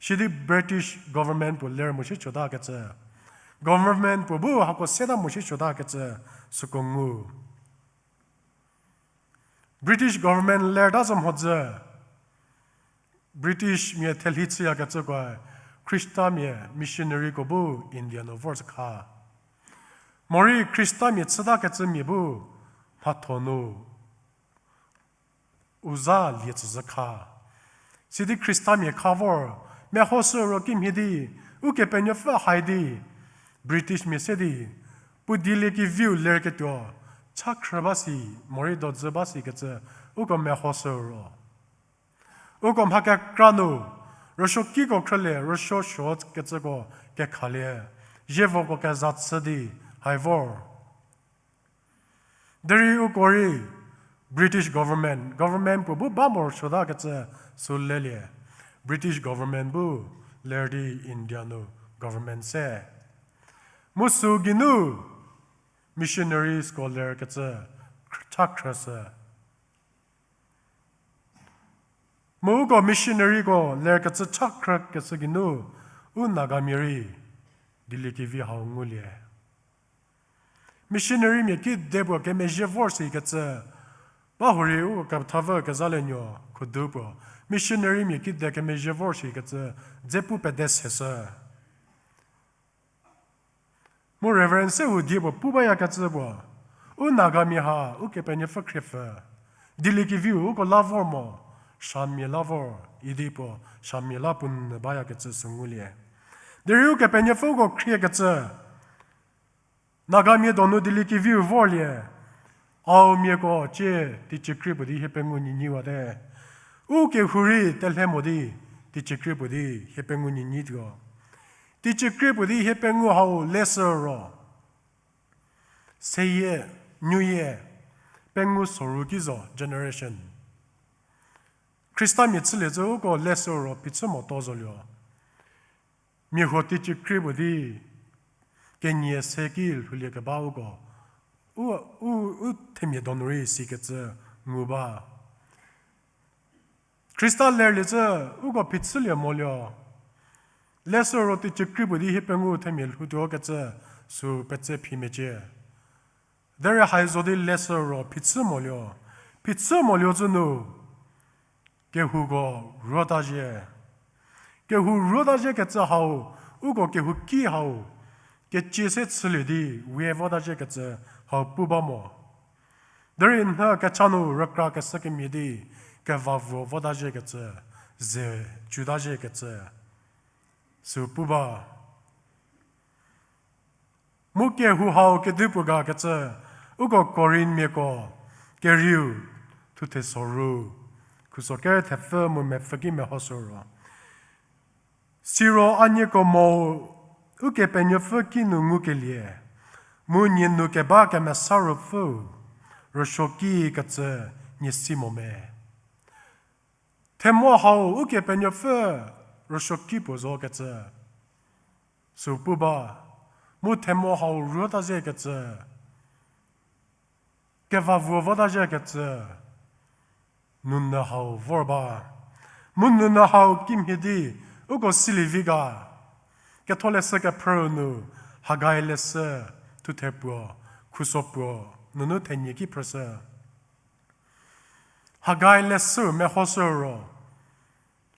Sidi British government puo ler mo shie chotakecü. Government puo bu hako seta mo shie chotakecü süko ngu. British government lerta zo mhodzü, Britishmia thelhi chüyakecükoe, Khristamia missionaryko bu India nu vor zhükha. Morei Khristamia chütakecümia bu mhatho nu u za lie tsü zhükha. Sidi Khristamia kha vor, mehoshü ro kimhie di, Ukepenuopfü hai di, Britishmia se di, puo dieliekeviu lerketuo, cha khrü ba si, morei dozü ba sikecü, uko mehoshü ro. Uko mha kekra nu, rüsuokiko khrülie, rüsuo suokecüko kekhalie, zievoko keza chü di, hai vor. Derei uko rei British government, government puo bu ba morosuotakecü sü lelie. British government bu ler di India nu government se. Mu sü geinu missionaries ko lerkecü cha khrüshü. Mu uko missionaryko lerkecü cha khrükeshü geinu, u Nagamia rei dieliekevi hau ngulie. Missionarymia kide puo kemezhie vor sikecü, ba hurei uko kepethapfü kezalie nuo khudu puo, missionarymia kide kemezhie vor sikecü, dze pu pede seshü. Mu Reverend Sehou die puo pu bayakecü puo, u Nagamia ha Ukepenuopfü khriepfü, dieliekeviu uko la vor mo, Shanmia la vor idi puo, Shanmia la puo nyü bayakecü sü ngulie. Derei Ukepenuopfü uko khriekecü, Nagamia donu dieliekeviu vorlie, Aomiako cie teicie krie puo di hiepengou nyinyiwate. U kehou rei telhe mo di teicie krie puo di hiepengou nyinyi tuo. Teicie krie puo di hiepengou hau leshü ro, seyie, nyuyie, pengou soru ki zo generation. Khristamia chülie cü uko leshü ro phichü motuo zolio. Mia huo teicie krie puo di kenie se ki lhouliekeba uko, u, u, u themia donu rei sikecü ngu ba. Khrista lerlie cü uko phichülie molio. Leshü ro teicie krie puo di hiepengou themia lhoutuokecü sü petse phi mecie. Derei hai zo di leshü ro phichü molio. Phichü molio zü nu kehouko ruotazhie. Kehou ruotazhiekecü hau, uko kehouki hau, kecie se chülie di wie votazhiekecü hau pu ba mo. Derei nhü kecha nu rükrakeshü kemhie di, kevavuo votazhiekecü, ze cutazhiekecü, sü pu ba. Mu kehou hau kedipuo gakecü, uko Korinmiako, kerieu, thuthe soru, khuso kere thepfü mu mepfü ki mehoshü ro. Siro a nieko mo-u Ukepenuopfü kinu ngukelie, mu nie nu keba Kemesa Ruopfüu rüsuoki kecü nie si mo me. Themo hau Ukepenuopfü rüsuoki puo zo kecü sü pu ba, mu themo hau ruota zhie kecü, kevavuo vota zhie kecü, nunu hau vor ba. Mu nunu hau kimhie di uko silievi ga. Ketholeshü kephrüu nu, Hagai leshü, thuthe puo, khuso puo, nunu thenie ki phrüshü. Hagai leshüu mehoshü ro,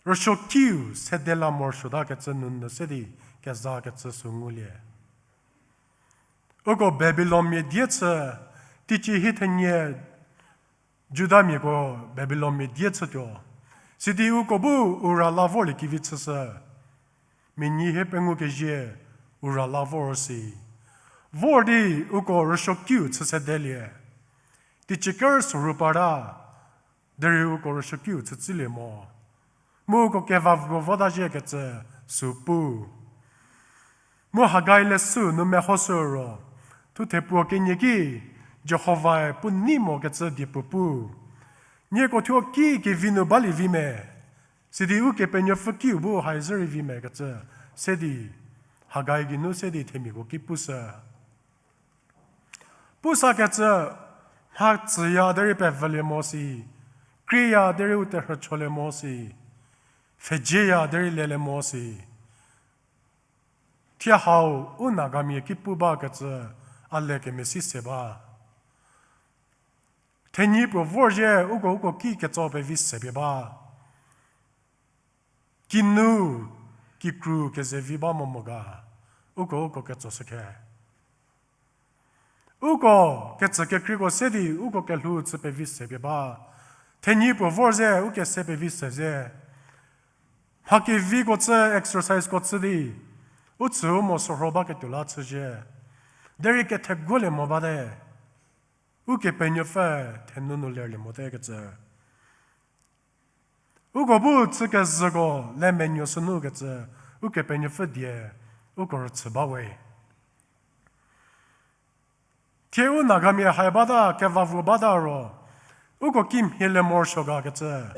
rüsuokiu sede la morosuota kecü nunu se di kezakecü sü ngulie. Uko Babilonmia die chü, teicie hie thenie Judamiako Babilonmia die chütuo. Sidi uko bu u ra la vorlie kevi chüshü. Mia nyi hie pengou kezhie u ra la vor si. Vor di uko rüsuokiu chü sedelie. Teicie ker soru parta, derei uko rüsuokiu chütsülie mo. Mu uko kevavuo vota zhie kecü sü pu. Mu Hagai leshüu nu mehoshü ro, thuthe puo kenie ki, Jihovae puo nei mokecü diepu pu. Nieko thuo ki kevi nu balievi me, sidi Ukepenuopfü kiu bu hai zhü rei vi me kecü, se di, Hagai geinu se di themiako ki pushü. Pusakecü, mha tsüya derei pevülie mo si, krieya derei u terhücholie mo si, pfhejieya derei lelie mo si. Thie hau u Nagamia ki pu bakecü a le kemesi se ba. Thenyi puo vorzhie uko uko ki ketso pevi sepie ba. Kinu, kikru kezevi ba mo mo ga, uko uko ketso shükhe. Uko ketsü kekreiko se di uko kelhou chü pevi sepie ba. Thenyi puo vor ze u kese pevi se ze. Mha keviko chü exerciseko chü di, u chü u mo sorho baketuo la chüzhie. Derei ketheguolie mo bate. Ukepenuopfü thenu nu lerlie mote kecü. Uko bu chü kezhüko le menuo sünu kecü, Ukepenuopfü die, uko rüchü bawe. Thie u Nagamia hai bata, kevavuo bata ro, uko kimhie le morosuo ga kecü.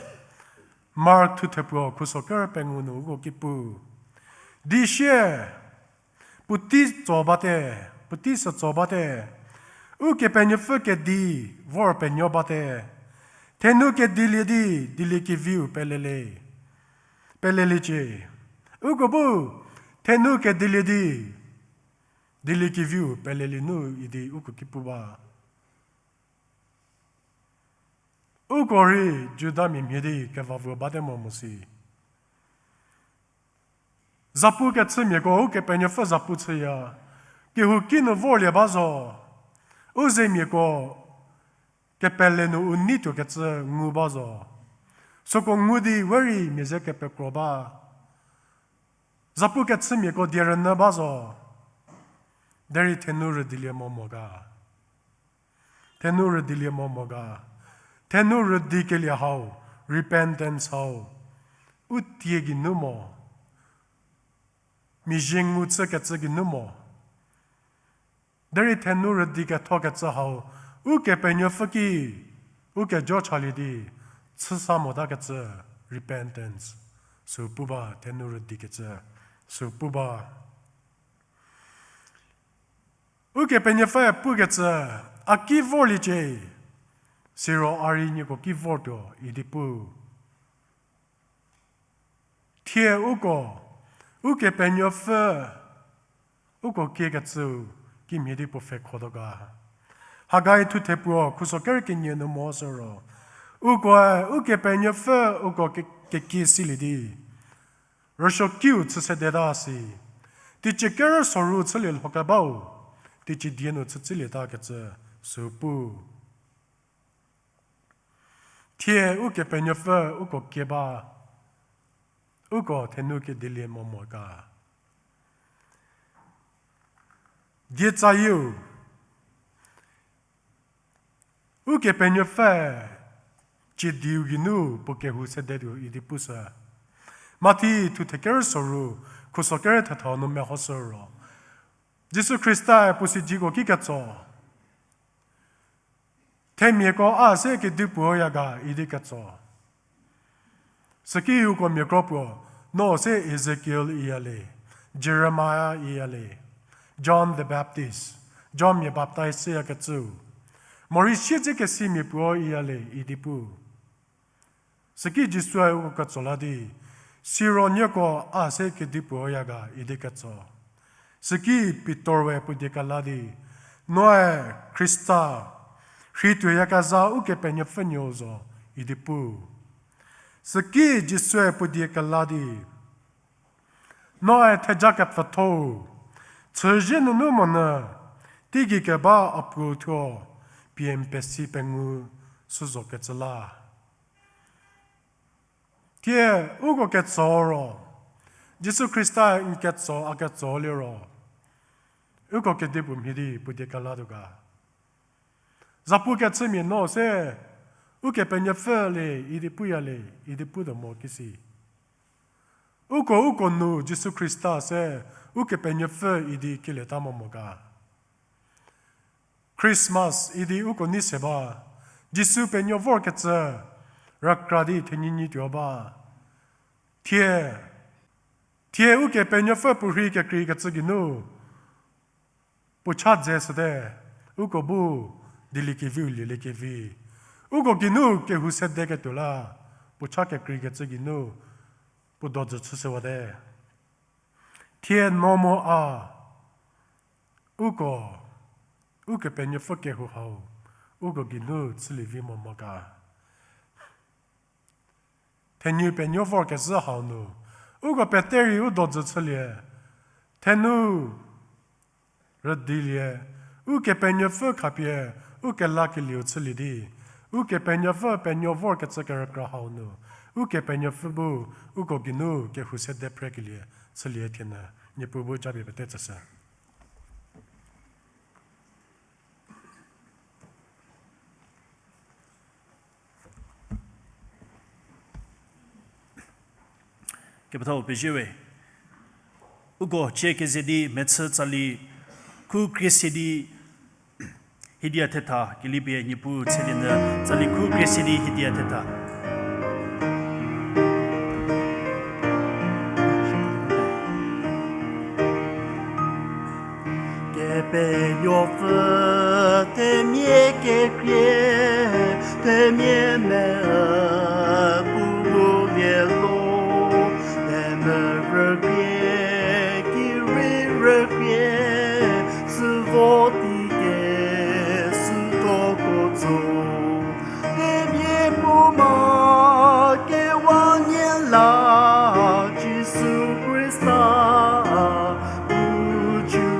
Mark thuthe puo khuso ker pengou nu uko ki pu. Di sie, puotei tso bate, puotei sü tso bate, Ukepenuopfü kedi vor penuo bate, thenu kedilie di, dieliekeviu pelele, peleliecie. Uko bu, thenu kedilie di, dieliekeviu pelelie nu idi uko ki pu ba. Uko rei Judamia mhie di kevavuo bate mo mo si. Zapu kechümiako Ukepenuopfü zapu chüya. Kehouki nu vorlie ba zo. U zemiako kepele nu u neituo kecü ngu ba zo. Süko ngu di we rei mia ze kepekro ba. Zapu kechümiako die rünyü ba zo. Derei thenu rüdilie mo mo ga. Thenu rüdilie mo mo ga. Thenu rüdikelie hau, repentance hau, u tie geinu mo. Mia zie ngu chü kecü geinu mo. Derei thenu rüdi ketho kecü hau, Ukepenuopfü ki, u kejo chalie di, chüsa mota kecü, repentance. Sü pu ba, thenu rüdi kecü, sü pu ba. Ukepenuopfü pukecü, a ki vorliecie, siro a rei nieko ki vortuo idi pu. Thie uko, Ukepenuopfü, uko kiekecüu, kimhie di puo pfhe khotuo ga. Hagai thuthe puo, khuso ker kenie nu mo sü ro. Ukoe, Ukepenuopfü, uko ke-, kekie silie di. Rüsuokiu chü sedeta si. Teicie ker soru chülie lhokebau. Teicie die nu chütsülieta kecü, sü pu. Thie Ukepenuopfü uko kie ba, uko thenu kedilie mo mo ga. Dietsayieu, Ukepenuopfü tsiediu geinu puo kehou sedetuo idi pushü. Mathi thu theker soru, khuso kere thethau nu mehoshü ro, Jisu Khrista-e puo siedziko ki ketso, themiako a se kedipuo ya ga idi ketso. Süki uko miakro puo, no se Ezekiel iya le, Jeremiah iya le, John the Baptist, John mia baptize shüyakecüu, morei siedzekesimia puo iya le idi pu. Süki Jisue uko ketso la di, siro nieko a se kedipuo ya ga idi ketso. Süki Pitor-e puo die kela di, noe Khrista, rhei tuoyakezha Ukepenuopfü nuou zo idi pu. Süki Jisue puo die kela di, noe theja kepfüthou, chüzie nunu monyü, teigei keba a puo thuo, pie n pesi pengu sü zokecü la. Thie uko ketso ro, Jisu Khrista n ketso a ketso liro, uko kedipuo mhie di puo die kelatuo ga. Zapu kechümia no se, Ukepenuopfü le idi puya le idi putuo mo kisi. Uko uko nu Jisu Khrista se Ukepenuopfü idi kelieta mo mo ga. Christmas idi uko nei se ba, Jisu penuo vorkecü rükra di thenyinyi tuo ba. Thie, thie Ukepenuopfü puo rhei kekreikecü geinu, puo cha dze shüte, uko bu dieliekeviu lieliekevi. Uko geinu kehou sedeketuo la, puo cha kekreikecü geinu, puo dojü chüshüwate. Thie no mu a, uko, Ukepenuopfü kehou hau, uko geinu chülievi mo mo ga. Thenu penuo vorkezhü hau nu, uko pete rei u dojü chülie, thenu rüdilie, Ukepenuopfü khapie, u kelakelieu chülie di, Ukepenuopfü penuo vorkecü kerükra hau nu, Ukepenuopfü bu, uko geinu kehou sede phrekelie chülie thienyü, Niepuu bu japie pete tsüshü. Kepethau pezie we. Uko chie keze di mechü tsali khu krie se di hiedia thetha, kelipie Niepuu tselienyü tsali khu krie se di hiedia thetha. Kepenuopfü themia kekhrie, themia me pu lie lo, themia rükrie, kirei rükrie, süvo ti kesütoko tso. Themia puo ma kewa nie la Jisu Khrista, u ju,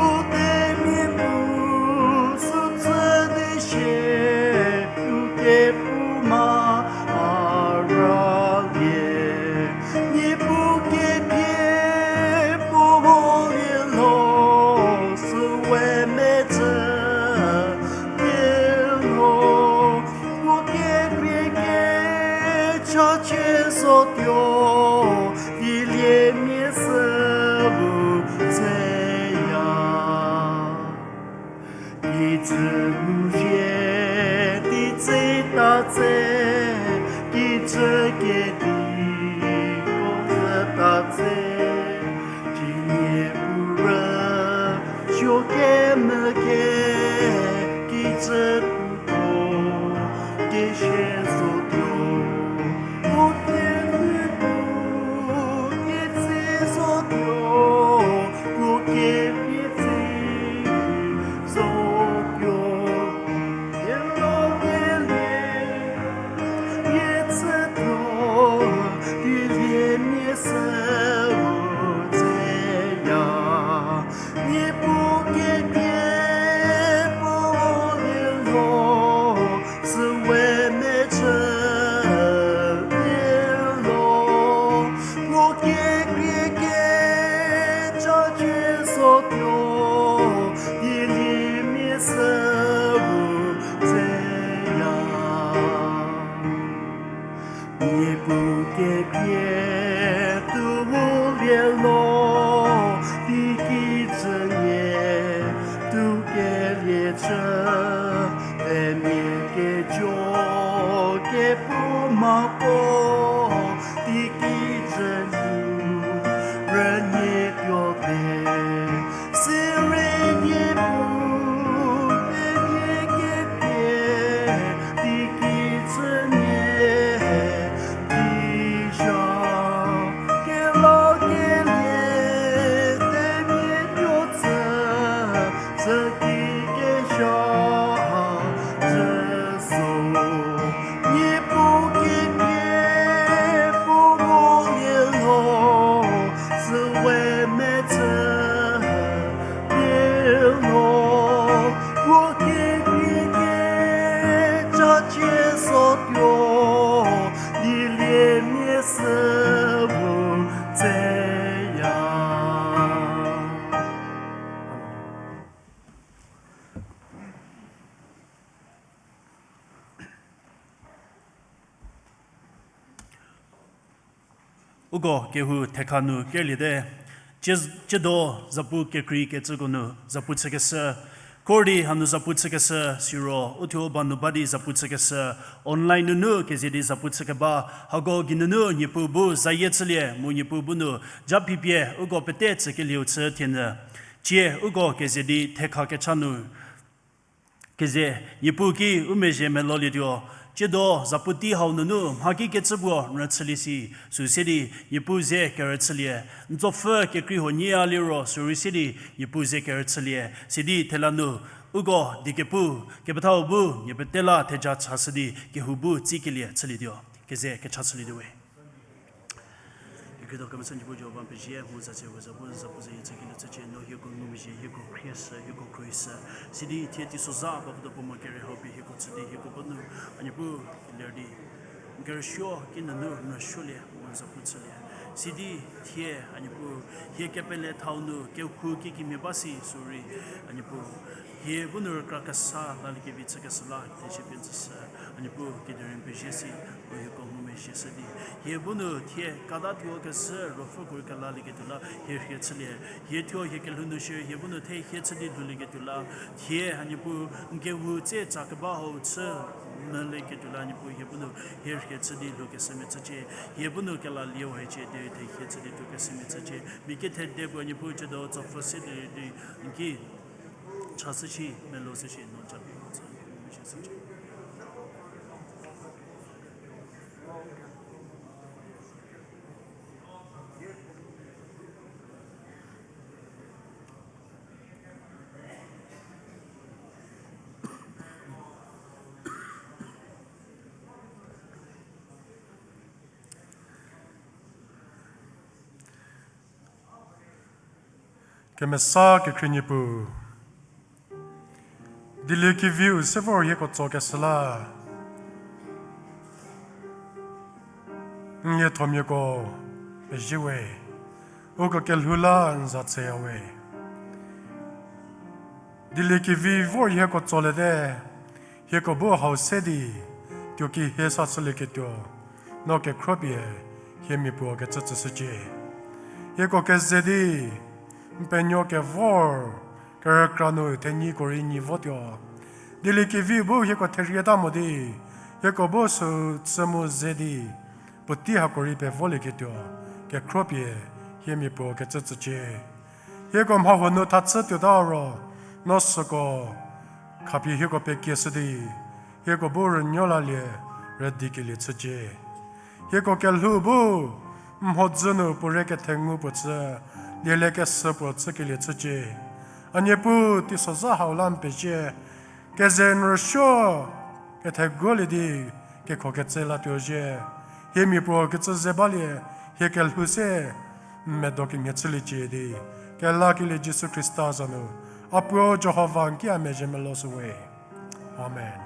u themia puo sü chü di sie, u kepu ma a ra lie. Niepuu kepie puo vo lie lo, sü we mecü pie lo, puo kekhrie kecha chie zotuo, dieliemia sü bu tseya. Kijü nu vie di tsita tse, kijü kedi ko züta tse, cienie purü suo kemvü ke, kijü puko kesia zotuo, puo kemvü puo ketse zotuo, puo kemvü tse zotuo, yeno kelie, yetsütuo, dieliemia sü u tseya. Niepuu kepie puo vo lie lo, sü we mecü uko kehou thekha nu kerlie te. Cie-, ciedo zapu kekreikecüko nu zapu chükeshü, kor di hanu zapu chükeshü, siro uthuo ba nu ba di zapu chükeshü, online nunu keze di zapu chükeba, hako geinunu Niepuu bu zayie chülie mu Niepuu bu nu japie uko pete tsükelieu chü thienyü. Cie uko keze di thekha kecha nu keze, Niepuu ki u mezhie melolietuo. Ciedo zapu tei hau nunu mhaki kecü puo n rüchülie si, sü se di Niepuu ze kerüchülie. N tsopfü kekrei huo nyia liro sürei se di Niepuu ze kerüchülie. Sidi thela nu uko diekepu kepethau bu nie pete la theja chashü di kehou bu tsikelie chülietuo. Keze kecha chülietuo we. Kekreito kemesa Niepuu Jihova, n pezie mu za se we za bu za bu ze yie chükelie chücie, no hieko ngumezhie, hieko khrieshü, hieko khruohishü. Sidi thie teisozha ba puo do puo mo kere hau pie hieko chü di hieko bu nu, a Niepuu, ler di n kerüsuo kinunu n rüsuolie mu n za bu chülie. Sidi thie, a Niepuu, hie kepele thau nu kehou kikimhie ba si sürei, a Niepuu, hie bu nu rükra kesa laliekevi chükeshü la thezie pie n tsüshü. A Niepuu, kediu rei n pezie si, mu hieko ngumezhie shü di hie bu nu thie katatuo kezhü ruopfüko rei kelalieketuo la hie rhie chülie. Hie thuo hie kelhou nu shierei hie bu nu thehie chü di lhoulieketuo la, thie a Niepuu n kehou tse tsa keba hau chü mülieketuo la, a Niepuu hie bu nu hie rhie chü di lhoukeshü mia chücie. Hie bu nu kelalieu hecie derei thehie chü di lhoukeshü mia chücie. Mia kethede puo a Niepuu ciedo tsopfü se di n ki chashü shi, melo shü shi, no japie chü, n shü shücie. Kemesa kekhrie Niepuu, dieliekeviu se vor hieko tsokeshü la n liethomiako pezie we, uko kelhou la n za tsüya we. Dieliekevi vor hieko tsoliete, hieko bu hau se di tuo ki hie sashülieketuo, no kekhruopie hie mia puo kecü tsüshücie. Hieko keze di n penuo kevor kerükra nu thenyiko rei nyi votuo. Dieliekevi bu hieko therieta mo di, hieko bu sü chü mu ze di puotei hako rei pevolieketuo, kekhruopie hie mia puo kecü tsücie. Hieko mhahuo nu thachü tuota ro, no süko khapie hieko pekieshü di, hieko bu rünuo lalie rüdikelie chücie. Hieko kelhou bu mhodzü nu puo re kethengu puo chü, lielekeshü puo chükelie chücie. A Niepuu, teisozha hau la n pezie, keze n rüsuo ketheguolie di kekho ketse latuo zhie. Hie mia puo kecü ze balie, hie kelhou se n medo kemhie chüliecie di, kelakelie Jisu Khrista za nu, a Puo Jihova n ki a mezhie meloshü we. Amen.